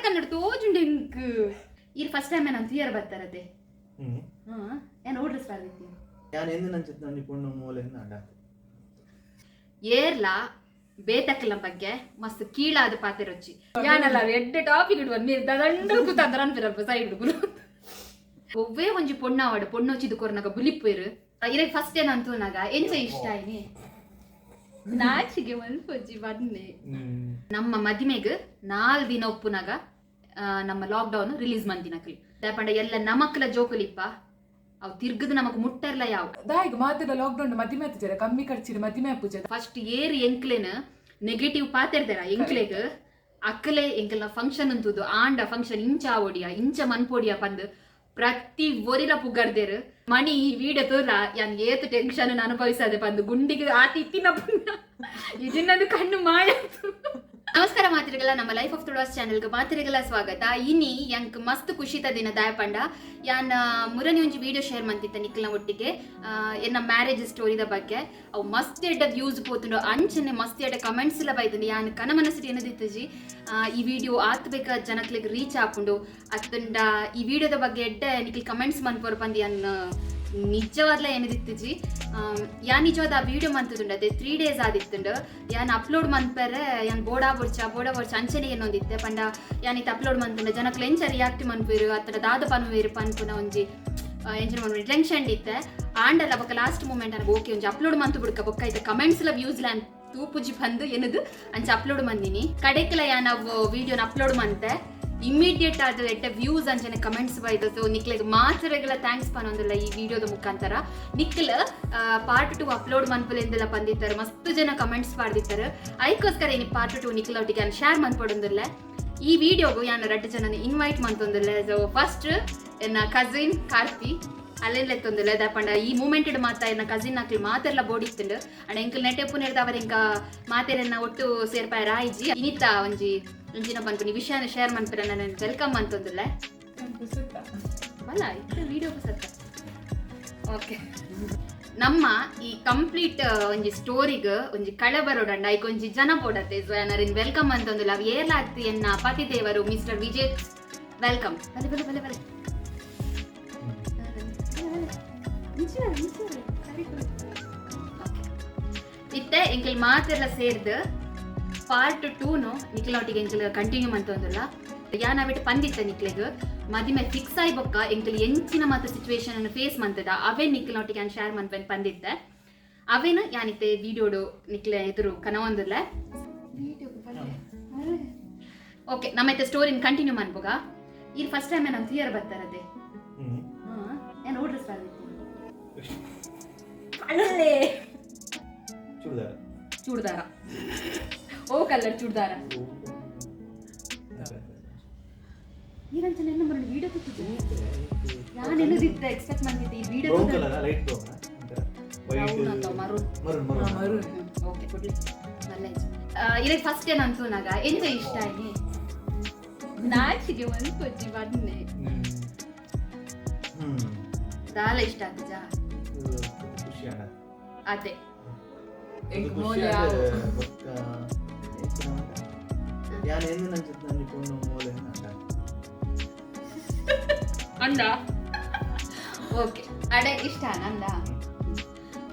ಕನ್ನಡ ತೋಜುಂಡು ಎಂಕ್. ಈರ್ ಫಸ್ಟ್ ಟೈಮ್ ನಾನು ತೂಯರ ಬರ್ತಾರತೆ. ಹ್ಮ್. ಹಾ, ಏನ್ ಓಡ್ರೆಸ್ ಪಾಡ್ದಿತ್ತಿ? ಯಾನ್ ಎಂದ್ ನಂಚಿತ್ ಒಂಜಿ ಪೊಣ್ಣು ಮೋಲೆ ಅಂಡ. ಏರ್ಲ ಬೇತಕ್ಕಲ ಬಗ್ಗೆ ಮಸ್ತ್ ಕೀಳಾದ ಪಾತೆರೊಚ್ಚಿ. ಯಾನಲ್ಲ ಎಡ್ಡೆ ಟಾಪಿಕ್ ಇಡುವ ನೀರ್ ದಂಡ ಕೂತಂದ್ರ ಅನ್ಪಿರಲ್ಪ ಸೈಡ್ ಗುರು. ಒವ್ವೇ ಒಂಜಿ ಪೊಣ್ಣಾವಡು ಪೊಣ್ಣೊಚ್ಚಿದು ಕೊರ್ನಗ ಬುಲಿಪ್ಪೇರು. ಇರಗ್ ಫಸ್ಟ್ ಏನ್ ಅಂತೂನಾಗ ಎಂಚ ಇಷ್ಟ ಆಯ್ನಿ? ನಾಚಿಗೆ ಮನ್ಪೊಜ್ಜಿ ಬನ್ನೆ. ನಮ್ಮ ಮದಿಮೆಗ್ 4 ದಿನ ಒಪ್ಪುನಾಗ ನಮ್ಮ ಲಾಕ್ ಡೌನ್ ರಿಲೀಸ್ ಮಂತಿನಕ್ಲಿ. ದಾಯೆಪಂಡ ಎಲ್ಲ ನಮಕ್ಲ ಜೋಕುಲಿಪ್ಪ ಅವು ತಿರ್ಗದು ನಮಕ್ ಮುಟ್ಟರ್ಲ ಯಾವ. ದಾಯಿಗ್ ಮಾತೆದ ಲಾಕ್ಡೌನ್ ಮದಿಮೆ ಆತಿಜರ, ಕಮ್ಮಿ ಖರ್ಚಿಡ್ ಮದಿಮೆ ಆಪುಜ. ಫಸ್ಟ್ ಏರ್ ಎಂಕ್ಲೆನ್ ನೆಗೆಟಿವ್ ಪಾತೆರ್ದೆರ ಎಂಕ್ಲೆಗ್ ಅಕ್ಕಲೆ ಎಂಕಲ್ನ ಫಂಕ್ಷನ್ ಅಂತುದು ಆಂಡ ಫಂಕ್ಷನ್ ಇಂಚ ಆವೊಡಿಯ ಇಂಚ ಮನ್ಪೊಡಿಯ ಪಂದ್ ಪ್ರತಿ ಒರಿಲ ಪುಗರ್ದೆರ್. ಮಣಿ ಈ ವಿಡಿಯೋ ತೋಲ ಯಾನ್ ಏತ್ ಟೆನ್ಷನ್ ಅನುಭವಿಸದೆ ಪಂದ್ ಗುಂಡಿಗೆ ಆತಿ ಇತ್ತಿನ ಪುಣ್ಯ ಇಜಿನ್ನದು ಕಣ್ಣು ಮಾಯ. ನಮಸ್ಕಾರ ಮಾತ್ರಿಗಳ, ನಮ್ಮ ಲೈಫ್ ಆಫ್ ತುಳುವಾಸ್ ಚಾನೆಲ್ಗೆ ಮಾತ್ರಿಗಳ ಸ್ವಾಗತ. ಇನಿ ಯಾಂಕ್ ಮಸ್ತ್ ಖುಷಿತ ದಿನ. ದಾಯಪಂಡ ಯಾನ್ ಮುರನಿ ಒಂಜಿ ವಿಡಿಯೋ ಶೇರ್ ಮಂತಿತ್ತ ನಿಕ್ಲ್ನ ಒಟ್ಟಿಗೆ ಎನ್ನ ಮ್ಯಾರೇಜ್ ಸ್ಟೋರಿದ ಬಗ್ಗೆ. ಅವು ಮಸ್ತ್ ಎಡ್ಡ ವ್ಯೂಸ್ ಪೋತುಂಡು, ಅಂಚನೆ ಮಸ್ತ್ ಎಡ್ಡ ಕಮೆಂಟ್ಸ್ ಎಲ್ಲ ಬೈದುಂಡು. ಯಾನ್ ಕನ ಮನಸ್ಸಿಗೆ ಏನದಿತ್ತಜಿ ಈ ವಿಡಿಯೋ ಆತ್ ಬೇಕ ಜನಕ್ಲೆಗ್ ರೀಚ್ ಆಪುಂಡು ಅತ್ತಂಡ ಈ ವಿಡಿಯೋದ ಬಗ್ಗೆ ಎಡ್ಡೆ ನಿಕ್ಲ್ ಕಮೆಂಟ್ಸ್ ಮನ್ಪೋರು ಪಂದ್ ಯಾನ್ ನಿಜವಾದ್ಲ ಏನದಿತ್ತಜಿ. ಯಾನ್ ನಿಜವಾದ ಆ ವಿಡಿಯೋ ಮಂತದುಂಡು ಅದೇ 3 ಡೇಸ್ ಆದಿತ್ತುಂಡು. ಯಾನ್ ಅಪ್ಲೋಡ್ ಮನ್ಪೆರೆ ಯಾನ್ ಬೋಡಾ ಬೊಡ್ಚ ಬೋಡಾ ಬೊಡ್ಚ ಅಂಚನೆ ಏನೊಂದಿತ್ತೆ. ಪಂಡ ಯಾನ್ ಇತ್ತೆ ಅಪ್ಲೋಡ್ ಮಂತುಂಡ ಜನಕ್ಲು ಎಂಚ ರಿಯಾಕ್ಟ್ ಮನ್ಪುವೆರು ಅತ್ತಂಡ ದಾದ ಪನ್ಪುವೆರು ಪನ್ಪುನ ಒಂಜಿ ಎಂಚಿನ ಮನ್ಪುನಿ ಟೆನ್ಷನ್ ಇತ್ತೆ. ಆಂಡಲ ಬೊಕ್ಕ ಲಾಸ್ಟ್ ಮೂಮೆಂಟ್ ಅನಗ ಓಕೆ ಒಂಜಿ ಅಪ್ಲೋಡ್ ಮಂತು ಬುಡ್ಕ, ಬೊಕ್ಕ ಇತ್ತೆ ಕಮೆಂಟ್ಸ್ ಲ ವ್ಯೂಸ್ ಲ ತೂಪುಜಿ ಪಂದ್ ಏನದು ಅಂಚ ಅಪ್ಲೋಡ್ ಮಂದಿನಿ. ಕಡೆಕ್ಲ ಯಾನ್ ಅವು ವಿಡಿಯೋನ ಅಪ್ಲೋಡ್ ಮಂತೆ ಇಮಿಡಿಯೇಟ್ ಆದ ಎಡ್ಡೆ ವ್ಯೂಸ್ ಅಂಚನೆ ಕಮೆಂಟ್ಸ್ ಬೈದ. ಸೊ ನಿಕ್ಲೆಗ್ ಮಾತೆರೆಗ್ಲ thanks ಪನೊಂದುಲ್ಲ ಈ ವಿಡಿಯೋದ ಮುಖಾಂತರ. ನಿಕ್ಲ್ ಪಾರ್ಟ್ 2 ಅಪ್ಲೋಡ್ ಮನ್ಪುಲೆಂದೆಲ್ಲ ಪಂದಿತ್ತಾರೆ, ಮಸ್ತ್ ಜನ ಕಮೆಂಟ್ಸ್ ಪಾಡ್ದಿತ್ತಾರೆ. ಐಕೋಸ್ಕರ ಇನಿ ಪಾರ್ಟ್ 2 ನಿಕ್ಲ ಒಟ್ಟಿಗೆ ಯಾನ್ ಶೇರ್ ಮನ್ಪೊಡೊಂದುಲ್ಲೆ. ಈ ವಿಡಿಯೋಗು ಯಾನ್ ರಡ್ಡ್ ಜನನ ಇನ್ವೈಟ್ ಮಂತೊಂದುಲ್ಲೆ. ಸೊ ಫಸ್ಟ್ ಎನ್ನ ಕಸಿನ್ ಕಾರ್ತಿ ಅಲ್ಲೆಲ್ಲೆತ್ತೊಂದುಲ್ಲೆ. ದಾಪಂಡ ಈ ಮೂಮೆಂಟ್ ಮಾತ ಎನ್ನ ಕಸಿನ್ ಅಕ್ಲು ಮಾತೆರ್ಲ ಬೋಡಿತ್ತುಂಡು. ಅಂಡ್ ಎಂಕಲ್ ನೆಟೆಪ್ಪುನೆರ್ದ ಅವರ್ ಎಂಕ ಮಾತೆರೆನ್ನ ಒಟ್ಟು ಸೇರ್ಪಾಯರ ಆಯ್ಜಿ. ಇನಿತ ಒಂಜಿ ಒಂಜಿನ ಪನ್ಪುನಿ ವಿಷಯನ ಶೇರ್ ಮನ್ಪುರ ನನ್ನ welcome ಅಂತೊಂದುಲ್ಲೆ. ಬಲ್ಲ ಇತ್ತೆ ವಿಡಿಯೋ ಸತ್ತ. ಓಕೆ, ನಮ್ಮ ಈ ಕಂಪ್ಲೀಟ್ ಒಂಜಿ ಸ್ಟೋರಿಗ್ ಒಂಜಿ ಕಳೆ ಬರೋಡಂಡ ಐಕ್ ಒಂಜಿ ಜನ ಬೋಡತ್ತೆ. ಸೊ ಯಾನರಿನ್ welcome ಅಂತಂದಿಲ್ಲ. ಅವ್ ಏರ್ಲಾಗ್ತಿ ಎನ್ನ ಪತಿದೇವರು ಮಿಸ್ಟರ್ ವಿಜಯ್. Welcome. ಬಲೆ ಬಲೆ ಬಲೆ ಬಲೆ. ಇತ್ತೆ ಎಂಕಲ್ ಮಾತೆಲ್ಲ ಸೇರ್ದು ಪಾರ್ಟ್ 2ನು ನಿಕ್ಲೊಟ್ಟಿಗೆ ಎಂಕಲ್ ಕಂಟಿನ್ಯೂ ಮಂತೊಂದುಲ್ಲ. ಯಾನ್ ಅವಿಟ್ ಪಂದಿತ್ತ ನಿಕ್ಲೆಗ್ ಮದಿಮೆ ಫಿಕ್ಸ್ ಆಯ್ ಬೊಕ್ಕ ಎಂಕಲ್ ಎಂಚಿನ ಮಾತ ಸಿಚುವೇಶನ್ ಅನ್ನು ಫೇಸ್ ಮಂತದ ಅವೇ ನಿಕ್ಲೊಟ್ಟಿಗೆ ಯಾನ್ ಶೇರ್ ಮನ್ಪೆನ್ ಪಂದಿತ್ತೆ. ಅವೇನು ಯಾನಿತ್ತೆ ವಿಡಿಯೋಡು ನಿಕ್ಲೆ ಎದುರು ಕನವೊಂದುಲ್ಲ. ಓಕೆ, ನಮ್ಮ ಸ್ಟೋರಿನ ಕಂಟಿನ್ಯೂ ಮನ್ಪುಗ. ಈ ಫಸ್ಟ್ ಟೈಮ್ ನಾನು ತೂಯರ ಬರ್ತಾರದೆ. ಹ್ಮ್. ಏನ್ ಓಡ್ರೆಸ್ ಪಾಡ್ದಿತ್ತಿ? ಅಲ್ಲೇ. ಚೂಡಿದಾರ. ಚೂಡ್ದಾರ? ಓ ಕಲರ್ ಚೂಡ್ದಾರ? ಈರಂಚನೆ ಎನ್ನ ಮರಣ ವಿಡಿಯೋ ತೂತುಜಿ. ಯಾನ್ ಎನ್ನದಿತ್ತ ಎಕ್ಸ್ಪೆಕ್ಟ್ ಮಂತಿದ್ದೆ ಈ video. Brown colour, light brown, brown white. ಅಥವಾ maroon. Maroon, maroon. Maroon. Okay, ಕೊಡ್ಲಿ ನಲ್ಲ. ಇರಗ್ ಫಸ್ಟ್ ಏನ್ ಅಂತೂನಾಗ ಎಂಚ ಇಷ್ಟ ಆಯ್ನಿ? ನಾಚಿಗೆ ಮನ್ಪೊಜ್ಜಿ ಬನ್ನೆ. ಹ್ಮ್ ಹ್ಮ್. ದಾಲ ಇಷ್ಟ ಆತಜಾ? ಖುಷಿ ಆಡ. ಅದೇ. ಎಂಕ್ ಖುಷಿ ಮೋಲೆ ಆದ. ಆವು. ಬೊಕ್ಕ ಎಂಚಿನ ಯಾನ್ ಎಂದ್ ನಂಚಿತ್ ಒಂಜಿ ಪೊಣ್ಣು ಮೋಲೆ ಅಂಡ. ಅಂಡ. ಓಕೆ, ಅಡೆ ಇಷ್ಟ ನಂದ.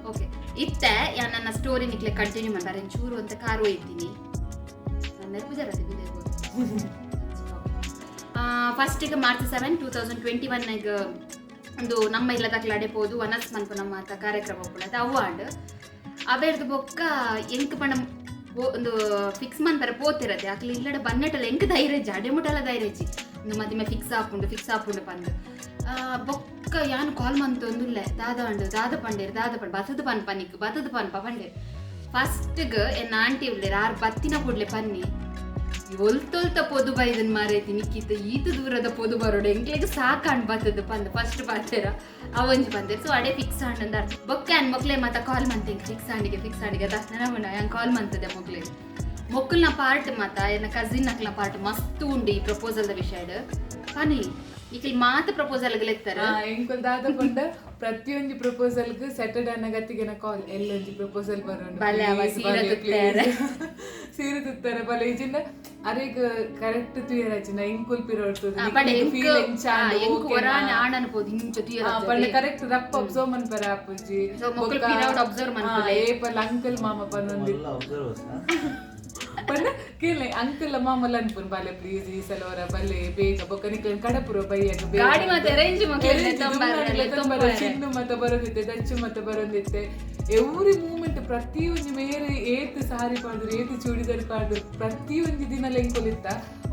ಓಕೆ, ಇತ್ತೆ ಯಾನ್ ನನ್ನ ಸ್ಟೋರಿ ನಿಕ್ಲೆ ಕಂಟಿನ್ಯೂ ಮಾಡ್ತಾರೆ. ಚೂರು ಅಂತ ಕಾರು ಒಯ್ತೀನಿ ನನ್ನ ನೆನಪು ಫಸ್ಟಿಗೆ ಮಾರ್ಚ್ 7 2021 ಒಂದು ನಮ್ಮ ಇಲ್ಲದಕ್ಲ ಅಡೆ ಪೋದು ವನಸ್ ಮನ್ಪು ನಮ್ಮ ಮಾತ ಕಾರ್ಯಕ್ರಮ ಉಪ್ಪುಂಡು. ಅವು ಆಂಡ್ ಅವೇರ್ದು ಬೊಕ್ಕ ಎಂಕ್ ಪಂಡ ಒಂದು ಫಿಕ್ಸ್ ಮನ್ಪರ ಪೋತಿರತ್ತೆ. ಅಕ್ಲ ಇಲ್ಲಡೆ ಬನ್ನೆಟಲ್ಲ ಎಂಕ್ ಧೈರ್ಯ ಇಜ್ಜಿ, ಅಡೆ ಮುಟ್ಟಲ ಧೈರ್ಯ ಇಜ್ಜಿ. ಒಂದು ಮದಿಮೆ ಫಿಕ್ಸ್ ಆಪುಂಡು ಫಿಕ್ಸ್ ಆಪುಂಡು ಪಂದ್. ಬೊಕ್ಕ ಯಾನ್ ಕಾಲ್ ಮಂತೊಂದುಲ್ಲೆ. ದಾದ ಉಂಡು, ದಾದ ಪಂಡೇರ್, ದಾದ ಪಂಡ್ ಬತ್ತದ ಪನ್ಪ ನಿಕ್ ಬತ್ತದ ಪನ್ಪ ಪಂಡೇರ್. ಫಸ್ಟ್ಗ್ ಎನ್ನ ಆಂಟಿ ಉಲ್ಲೇರ್, ಆರ್ ಬತ್ತಿನ ಕೂಡ್ಲೆ ಪನ್ನಿ ಒಲ್ತೊಲ್ತ ಪೊದು ಬೈದನ್ ಮಾರೈತಿ ನಿಕ್ಕಿತ್ತ ಈತ ದೂರದ ಪೊದು ಬರೋಡು ಎಂಕ್ಲೆಗ್ ಸಾಕಾಂಡ್ ಬತ್ತದ ಪಂದ್ ಫಸ್ಟ್ ಪಾತೆರ ಅವಂಜಿ ಬಂದೆ. ಸೊ ಅಡೆ ಫಿಕ್ಸ್ ಆಂಡ್ ಅರ್ಥ. ಬೊಕ್ಕ ಯಾನ್ ಮೊಕ್ಲೆ ಮಾತ ಕಾಲ್ ಮಂತೆ, ಫಿಕ್ಸ್ ಆಂಡಿಗೆ ಫಿಕ್ಸ್ ಆಂಡಿಗೆ ನನ್ನ ಯಾನ್ ಕಾಲ್ ಮಂತದೆ ಮೊಕ್ಲೆ. ಮೊಕ್ಕಲ್ನ ಪಾರ್ಟ್ ಮಾತ ಎನ್ನ ಕಸಿನ್ ಅಕ್ಲ ಪಾರ್ಟ್ ಮಸ್ತ್ ಉಂಡು ಈ ಪ್ರಪೋಸಲ್ ದ ವಿಷಯಡ್. ಪನಿ ಇಕ್ಲಿ ಮಾತ ಪ್ರಪೋಸಲ್ ಎತ್ತರ. ಎಂಕುಲ್ ದಾದ ಪಂಡ ಪ್ರತಿಯೊಂಜಿ ಪ್ರಪೋಸಲ್ ಗ್ ಸ್ಯಾಟರ್ಡೆ ಅನ್ನ ಕಾಲ್ ಎಲ್ಲೊಂಜಿ ಪ್ರಪೋಸಲ್ ಬರೋಣ. ಬಲೆ ಅವ ಸೀರೆ ತುತ್ತಾರೆ. ಸೀರೆ ತುತ್ತಾರೆ ಬಲೆ. ಇಜಿಂದ ಅರೆಗ್ ಕರೆಕ್ಟ್ ತುಯರಾಜಿನ ಎಂಕುಲ್ ಪಿರೋಡ್ತು. ಪಂಡ ಫೀಲ್ ಎಂಚಾಂಡ್. ಎಂಕ್ ಒರಾನೆ ಆಣನ ಪೋದು ಇಂಚ ತುಯರ. ಪಂಡ ಕರೆಕ್ಟ್ ರಪ್ಪ ಅಬ್ಸರ್ವ್ ಮನ್ಪರ ಆಪುಜಿ. So, ಮೊಕುಲು ಪಿರವುಡು observe ಮನ್ಪುಲೆ. ಏಪಲ್ ಅಂಕಲ್ ಮಾಮ ಪನ್ನೊಂದಿ ಮಲ್ಲ ಅಬ್ಸರ್ವರ್ಸ್. ಪಂಡ ಕೇಳಿ ಅಂಕಲ್ ಮಾಮಲ ಅನ್ಪುನ್, ಬಾಲೆ ಪ್ಲೀಸ್ ಈ ಸಲ ಹೊರ ಬಲ್ಲೆ ಬೇಗ, ಬೊಕ್ಕ ನಿಕ್ಲೆನ್ ಕಡಪುರ ಬೈಯಗ್. ಗಾಡಿ ಮಾತ arrange ಮೊಕ್ಲೆನ್ ಲೆತ್ತೊಂಬರ್ರೆ, ಚಿನ್ನು ಮತ ಬರೋದಿತ್ತೆ, ದಚ್ಚು ಮತ ಬರೋದಿತ್ತೆ. ಎವ್ರಿ ಮೂಮೆಂಟ್ ಪ್ರತಿಯೊಂಜಿ ಮೇರೆ ಏತ್ ಸಾರಿ ಪಾಡ್ದು, ಏತ್ ಚೂಡಿದಾರ್ ಪಾಡ್ದು, ಪ್ರತಿಯೊಂಜಿ ದಿನ ಎಂಕುಲಿತ್ತ.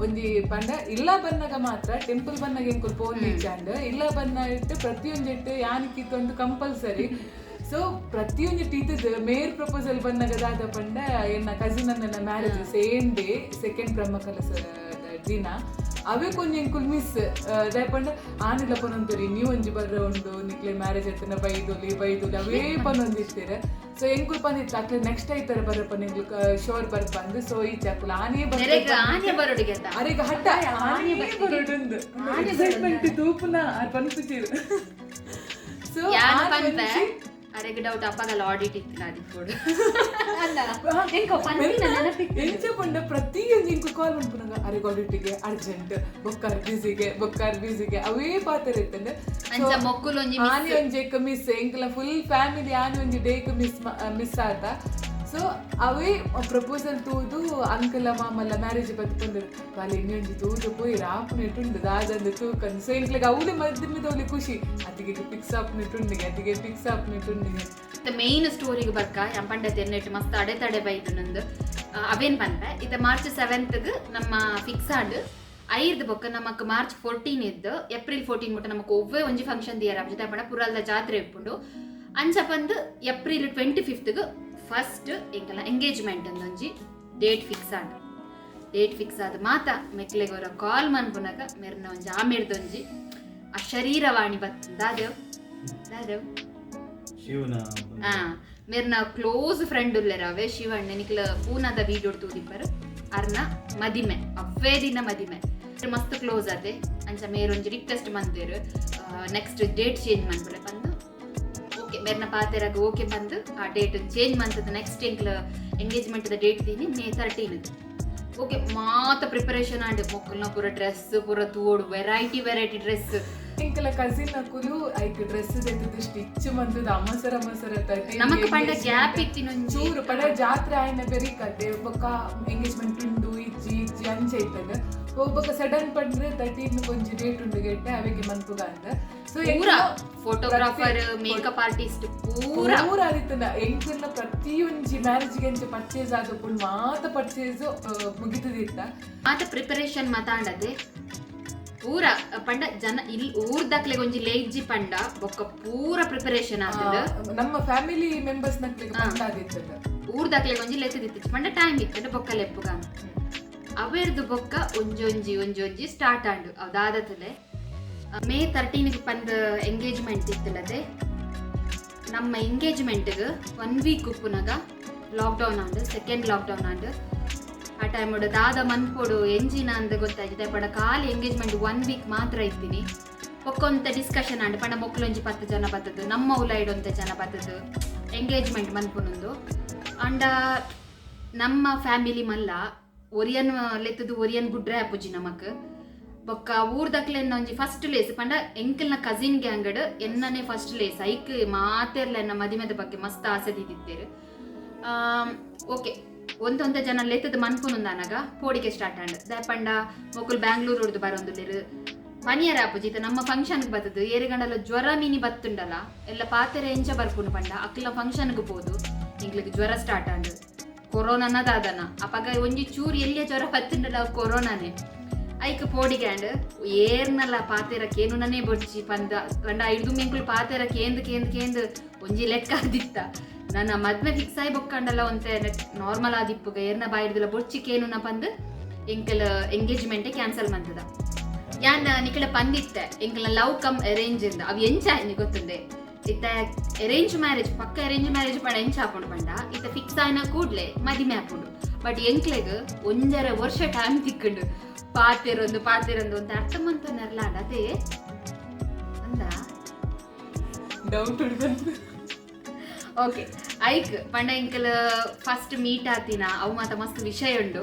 ಒಂಜಿ ಪಂಡ ಇಲ್ಲ ಬನ್ನಗ ಮಾತ್ರ, ಟೆಂಪಲ್ ಬನ್ನಗ ಎಂಕುಲು ಪೋನ್ ಇಚ್ಚಾಂಡ್. ಇಲ್ಲ ಬನ್ನ ಇಟ್ಟು ಪ್ರತಿಯೊಂಜಿ ಇಟ್ಟು ಯಾನಿಕ್ಕಿತ್ತು ಒಂದು ಕಂಪಲ್ಸರಿ. ಸೊ ಪ್ರತಿಯೊಂಜಿ ಟೀಚರ್ಸ್ ಮೇರ್ ಪ್ರಪೋಸಲ್ ಬಂದಾಗ ದಾದ ಪಂಡ, ಎನ್ನ ಕಸಿನ್ ನನ್ನ ಮ್ಯಾರೇಜ್ ಸೇಮ್ ಡೇ, ಸೆಕೆಂಡ್ ಬ್ರಹ್ಮಕಲಸ ದಿನ. ಅವೇ ಕೊಂಚ ಎಂಕುಲ್ ಮಿಸ್ ದಾಯ ಪಂಡ ಆನಿಲ್ಲ ಪನೊಂತರಿ, ನೀವು ಒಂಜಿ ಬರ್ರ ಉಂಡು, ನಿಕ್ಲೆ ಮ್ಯಾರೇಜ್ ಆಯ್ತನ, ಬೈದೊಲಿ ಬೈದೊಲಿ ಅವೇ ಪನೊಂದಿತ್ತೀರ. ಸೊ ಎಂಕುಲ್ ಪಂದಿತ್ತು ಅಕ್ಲೆ ನೆಕ್ಸ್ಟ್ ಐತರ ಬರಪ್ಪ, ನಿಂಗ್ಲು ಶೋರ್ ಬರ್ಪಂದು. ಸೊ ಈ ಚಾಕುಲ್ ಆನೇ. ನೆರೆಗ್ ಆನೆ ಬರೋಡಿಗೆ. ಅರೆಗ ಹಠ ಆನೇ ಬರೋಡುಂದು, ಎಕ್ಸೈಟ್ಮೆಂಟ್ ತೂಪುನ ಆರ್ ಪನ್ಪುಚೀರು. ಸೊ ಯಾನ್ ಪನ್ಪೆ, ಅರೆಗ್ ಡೌಟ್ ಅಪ್ಪಗಲ್ಲ ಆಡಿಟ್ ಇತ್ತಿಲ್ಲ ಅದಿಪ್ಪೊಡು ಅಲ್ಲ ಎಂಕೋ ಪನ್ಪಿನ ನೆನಪಿತ್ತು. ಎಂಚ ಪಂಡ ಪ್ರತಿಯೊಂದು ಇಂಕು ಕಾಲ್ ಮನ್ಪುನಗ ಅರೆಗ್ ಆಡಿಟಿಗೆ ಅರ್ಜೆಂಟ್, ಬೊಕ್ಕಾರ್ ಬಿಸಿಗೆ, ಬೊಕ್ಕಾರ್ ಬಿಸಿಗೆ, ಅವೇ ಪಾತ್ರ ಇತ್ತಂಡೆ. ಅಂಚ ಮೊಕ್ಕುಲೊಂಜಿ. ಆನೆ ಒಂಜಿ ಮಿಸ್, ಎಂಕಲ ಫುಲ್ ಫ್ಯಾಮಿಲಿ ಆನೆ ಒಂಜಿ ಡೇಕ್ ಮಿಸ್ ಮಿಸ್ ಆತ. ಸೊ ಅವೇ ಪ್ರಪೋಸಲ್ ತೂದು ಅಂಕಲ ಮಾಮಲ್ಲ ಮ್ಯಾರೇಜ್ ಬತ್ಕೊಂಡ್ರು, ಬಾಲೆ ಇನ್ನೊಂಜಿ ತೂದು ಪೋಯಿ ರಾಪುನೆಟುಂಡು ದಾದಂದು ತೂಕಂದು. ಸೊ ಎಂಕ್ಲೆಗ್ ಅವಳಿ ಮದ್ದಿಮಿದ ಖುಷಿ, ಅತಿಗೆ ಫಿಕ್ಸ್ ಆಪ್ನೆಟುಂಡಿಗೆ, ಅತಿಗೆ ಫಿಕ್ಸ್ ಆಪ್ನೆಟುಂಡಿಗೆ. ಮೇನ್ ಸ್ಟೋರಿಗೆ ಬರ್ಕ. ಪಂಡ ತೆನ್ನೆಟ್ ಮಸ್ತ್ ಅಡೆ ತಡೆ ಬೈದು ನಂದು ಅವೇನ್ ಪನ್ಪೆ. ಇತ್ತ ಮಾರ್ಚ್ 7ಗ್ ನಮ್ಮ ಫಿಕ್ಸ್ ಆಂಡ್. ಐರ್ದ ಬೊಕ್ಕ ನಮಕ್ ಮಾರ್ಚ್ 14 ಇದ್ದು ಏಪ್ರಿಲ್ 14 ಮುಟ್ಟ ನಮಕ್ ಒವ್ವೇ ಒಂಜಿ ಫಂಕ್ಷನ್ ದಿಯರ ಜೊತೆ ಪಂಡ ಪುರಲ್ದ ಜಾತ್ರೆ ಇಪ್ಪುಂಡು. ಅಂಚ ಬಂದು ಏಪ್ರಿಲ್ 25ಗ್ ಫಸ್ಟ್ ಎಂಕಲ ಎಂಗೇಜ್ಮೆಂಟ್ ಒಂಜಿ ಡೇಟ್ ಫಿಕ್ಸ್ ಆಂಡ್. ಡೇಟ್ ಫಿಕ್ಸ್ ಆದ ಮಾತ ಮೆಕ್ಲೆಗ್ ಅವರ ಕಾಲ್ ಮನ್ಪುನಗ ಮೆರ್ನ ಒಂಜಿ ಆಮೇರ್ದೊಂಜಿ ಅಶರೀರವಾಣಿ ಬತ್ತು. ದಾದೇವ್ ದಾದೇವ್. ಶಿವನ. ಆ ಮೇರ್ನ ಕ್ಲೋಸ್ ಫ್ರೆಂಡ್ ಉಲ್ಲೆರ್ ಅವೇ ಶಿವಣ್ಣ. ನಿಕ್ಲ ಪೂನಾದ ವೀಡಿಯೋ ತೂದಿಪ್ಪರು. ಅರ್ನ ಮದಿಮೆ ಅವ್ವೇ ದಿನ ಮದಿಮೆ. ಮಸ್ತ್ ಕ್ಲೋಸ್ ಅದೇ. ಅಂಚ ಮೇರೊಂಜಿ ರಿಕ್ವೆಸ್ಟ್ ಮಂತೇರು, ನೆಕ್ಸ್ಟ್ ಡೇಟ್ ಚೇಂಜ್ ಮನ್ಪುಲೆ ಪಂದು. ಓಕೆ, ಮೇರ್ನ ಪಾತೆರಾಗ ಓಕೆ ಬಂದು ಆ ಡೇಟ್ ಚೇಂಜ್ ಮಂತದ. ನೆಕ್ಸ್ಟ್ ಎಂಕ್ಲ ಎಂಗೇಜ್ಮೆಂಟ್ ಡೇಟ್ ದೀನಿ ಮೇ 13. ಓಕೆ, ಮಾತ ಪ್ರಿಪರೇಷನ್ ಆಂಡ್. ಮೊಕ್ಕಲ್ನ ಪೂರ ಡ್ರೆಸ್ ಪೂರ ತೂಡು, ವೆರೈಟಿ ವೆರೈಟಿ ಡ್ರೆಸ್. ಎಂಕಲ ಕಸಿನ್ ಅಕುಲು ಐಕ್ ಡ್ರೆಸ್ ತೆಗೆದು ಸ್ಟಿಚ್ ಮಂತದ ಅಮಸರ ಅಮಸರ. ನಮಕ್ ಪಂಡ ಗ್ಯಾಪ್ ಇತ್ತಿನೊಂಜಿ. ಚೂರು ಪಡ ಜಾತ್ರೆ ಆಯ್ನ ಬೆರಿ ಕತೆ. ಬೊಕ್ಕ ಎಂಗೇಜ್ಮೆಂಟ್ ಉಂಡು ಇಜ್ಜಿ ಇಜ್ಜಿ ಅಂಚೆ ಇತ್ತದ. ಬೊಕ್ಕ ಸಡನ್ ಪಂಡ್ರೆ 13 ಒಂಜಿ ಡೇಟ್ ಉಂಡು ಗೆಟ್ಟೆ ಅವೆಗೆ ಮನ್ಪುಗ ಅಂದ. ಸೊ ಪೂರ ಫೋಟೋಗ್ರಾಫರ್, ಮೇಕಪ್ ಆರ್ಟಿಸ್ಟ್ ಪೂರ. ಪೂರ ಆದಿತ್ತನ. ಎಂಕಲ್ನ ಪ್ರತಿಯೊಂಜಿ ಮ್ಯಾರೇಜ್ ಗೆ ಅಂಚೆ ಪರ್ಚೇಸ್ ಆದಪುಂಡು, ಮಾತ ಪರ್ಚೇಸ್ ಮುಗಿತದಿತ್ತ. ಮಾತ ಪ್ರಿಪರೇಷನ್ ಮಾತಾಂಡದೆ ಪೂರ ಪಂಡ ಜನ ಇಲ್ಲಿ ಊರ್ದಕ್ಲೆಗ್ ಒಂಜಿ ಲೇಜ್ಜಿ ಪಂಡ ಬೊಕ್ಕ ಪೂರ ಪ್ರಿಪರೇಷನ್ ಆತದ. ನಮ್ಮ ಫ್ಯಾಮಿಲಿ ಮೆಂಬರ್ಸ್ ನಕ್ಲೆಗ್ ಪಂಡಾದಿತ್ತದ. ಊರ್ದಕ್ಲೆಗ್ ಒಂಜಿ ಲೆತ್ತದಿತ್ತು ಪಂಡ ಟೈಮ್ ಇತ್ತಂಡ ಬೊಕ್ಕ ಲೆಪ್ಪುಗ. ಅವೇರ್ದು ಬೊಕ್ಕ ಒಂಜೊಂಜಿ ಒಂಜೊಂಜಿ ಸ್ಟಾರ್ಟ್ ಆಂಡು. ಅದಾದತಲೆ ಮೇ 13 ಪಂದ್ ಎಂಗೇಜ್ಮೆಂಟ್ ಇತ್ತಲದೆ. ನಮ್ಮ ಎಂಗೇಜ್ಮೆಂಟ್ಗೆ ಒನ್ ವೀಕ್ ಉಪ್ಪುನಗ ಲಾಕ್ಡೌನ್ ಆಂಡ್, ಸೆಕೆಂಡ್ ಲಾಕ್ಡೌನ್ ಆಂಡ್. ಆ ಟೈಮ್ ದಾದ ಮನ್ಪೊಡು ಎಂಜಿನ ಅಂದ ಗೊತ್ತಾಯ್ತು. ಪಂಡ ಖಾಲಿ ಎಂಗೇಜ್ಮೆಂಟ್ ಒನ್ ವೀಕ್ ಮಾತ್ರ ಇತ್ತೀನಿ. ಒಕ್ಕೊಂತ ಡಿಸ್ಕಷನ್ ಆಂಡ್. ಪಂಡ ಮೊಕ್ಲೊಂಜಿ 10 ಜನ ಬತ್ತದು, ನಮ್ಮ ಉಲೈಡ್ ಜನ ಬತ್ತದು, ಎಂಗೇಜ್ಮೆಂಟ್ ಮನ್ಪುನೊಂದು ಅಂಡ. ನಮ್ಮ ಫ್ಯಾಮಿಲಿ ಮಲ್ಲ ಒರಿಯನ್ ಲೆತ್ತದು ಒರಿಯನ್ ಬುಡ್ರೆ ಆಪುಜಿ ನಮಕ್. ಬೊಕ್ಕ ಊರ್ದಕ್ಲೆನ್ನ ಒಂಜಿ ಫಸ್ಟ್ ಲೇಸ್ ಪಂಡ ಎಂಕಲ್ನ ಕಸಿನ್ ಗ್ಯಾಂಗಡ್ ಎನ್ನನೆ ಫಸ್ಟ್ ಲೇಸ್. ಐಕ್ ಮಾತೆರ್ಲ ಎನ್ನ ಮದಿಮೆದ ಬಗ್ಗೆ ಮಸ್ತ್ ಆಸೆ ದೀದಿತ್ತೇರು. ಓಕೆ, ಒಂದೊಂದ ಜನ ಲೆತ್ತದ ಮನ್ಪುನೊಂದಾನಗ ಪೋಡಿಗೆ ಸ್ಟಾರ್ಟ್ ಆಂಡ್. ದಾಯೆ ಪಂಡ ಮೊಕುಲು ಬ್ಯಾಂಗ್ಳೂರ್ ಉರ್ದು ಬರೊಂದುಲ್ಲೆರ್, ಪನಿಯರ ಆಪುಜಿ. ಇತ್ತ ನಮ್ಮ ಫಂಕ್ಷನ್ಗೆ ಬತ್ತದು ಏರೆಗಂಡಲ ಜ್ವರ ಮಿನಿ ಬತ್ತುಂಡಲ ಎಲ್ಲ ಪಾತೆರೆ ಎಂಚ ಬರ್ಪುನು ಪಂಡ ಅಕ್ಲ ಫಂಕ್ಷನ್ಗೆ ಪೋದು ಎಂಕ್ಲೆಗ್ ಜ್ವರ ಸ್ಟಾರ್ಟ್ ಆಂಡ್. ಕೊರೋನಾನ ದಾದನ ಅಪಗ ಒಂಜಿ ಚೂರು ಎಲ್ಲಿಯ ಜ್ವರ ಬತ್ತುಂಡಲ ಅವು ಕೊರೋನಾನೇ. ಐಕ್ ಪೋಡಿಗೆ ಆಂಡ್. ಏರ್ನಲ ಪಾತೆರ ಕೇನುನನೇ ಬೊಡ್ಚಿ ಪಂದ. ಪಂಡ ಐದು ಮೆಂಕುಲು ಪಾತೆರ ಕೇಂದ್ ಕೇಂದ್ ಕೇಂದ್ ಒಂಜಿ ಲೆಕ್ಕ ಆದಿತ್ತ. ನನ್ನ ಮದ್ವೆ ಫಿಕ್ಸ್ ಆಯಿ ಬೊಕ್ಕಂಡಲ ಒಂತೆ ನಾರ್ಮಲ್ ಆದಿಪ್ಪುಗ ಏರ್ನ ಬಾಯಿಡ್ದಿಲ್ಲ ಬೊಡ್ಚಿ ಕೇನುನ ಪಂದ್ ಎಂಕಲ್ ಎಂಗೇಜ್ಮೆಂಟೇ ಕ್ಯಾನ್ಸಲ್ ಮಂತದ. ಯಾನ್ ನಿಕಲ ಪಂದಿತ್ತೆ ಎಂಕಲ್ನ ಲವ್ ಕಮ್ ಅರೇಂಜ್ ಇಂದ ಅವು ಎಂಚ ಆಯ್ನಿ ಗೊತ್ತುಂಡೆ. ಇತ್ತ ಅರೇಂಜ್ ಮ್ಯಾರೇಜ್ ಪಕ್ಕ. ಅರೇಂಜ್ ಮ್ಯಾರೇಜ್ ಪಂಡ ಎಂಚ ಆಪುಂಡು ಪಂಡ ಇತ್ತ ಫಿಕ್ಸ್ ಆಯ್ನ ಕೂಡ್ಲೆ ಮದಿಮೆ ಆಪುಂಡು. ಬಟ್ ಎಂಕ್ಲೆಗ್ ಒಂಜರ ವರ್ಷ ಟೈಮ್ ತಿಕ್ಕುಂಡು ಪಾತೆರೊಂದು ಪಾತೆರೊಂದು ಅಂತ ಅರ್ಥ ಮಂತೊಂದರ್ಲ ಅದೇ ಅಂದ. ಡೌಟ್ ಉಂಡು. ಓಕೆ, ಐಕ್ ಪಂಡ ಎಂಕಲ್ ಫಸ್ಟ್ ಮೀಟ್ ಆತಿನ ಅವು ಮಾತ ಮಸ್ತ್ ವಿಷಯ ಉಂಡು.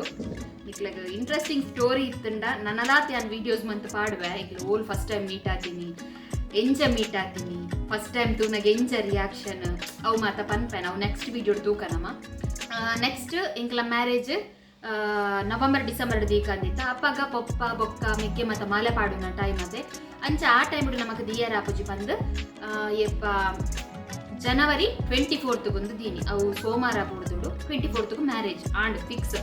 ನಿಕ್ಲೆಗ್ ಇಂಟ್ರೆಸ್ಟಿಂಗ್ ಸ್ಟೋರಿ ಇತ್ತಂಡ ನನಲಾತ್ ಯಾನ್ ವೀಡಿಯೋಸ್ ಮಂತ್ ಪಾಡುವೆ. ಎಂಕ್ಲು ಓಲ್ ಫಸ್ಟ್ ಟೈಮ್ ಮೀಟ್ ಆತೀನಿ, ಎಂಚ ಮೀಟ್ ಆತೀನಿ, ಫಸ್ಟ್ ಟೈಮ್ ತೂನಾಗ ಎಂಚ ರಿಯಾಕ್ಷನ್, ಅವು ಮಾತ ಪನ್ಪೆ. ನಾವು ನೆಕ್ಸ್ಟ್ ವೀಡಿಯೋ ತೂಕ ನಮ್ಮ. ನೆಕ್ಸ್ಟ್ ಎಂಕ್ಲ ಮ್ಯಾರೇಜ್ ನವಂಬರ್ ಡಿಸೆಂಬರ್ ದೀಕಂದಿತ್ತ. ಅಪ್ಪಗ ಪೊಪ್ಪ ಬೊಕ್ಕ ಮೆಗ್ಗೆ ಮತ್ತ ಮಾಲೆ ಪಾಡುನ ಟೈಮ್ ಅದೇ. ಅಂಚ ಆ ಟೈಮ್ ನಮಕ್ ದಿಯರ್ ಆಪುಜಿ ಪಂದ್ ಎಪ್ಪ ಜನವರಿ 24 ಒಂದು ದೀನಿ. ಅವು ಸೋಮವಾರ ಬೂಡುದುಂಡು. 24 ಮ್ಯಾರೇಜ್ ಆಂಡ್ ಫಿಕ್ಸ್.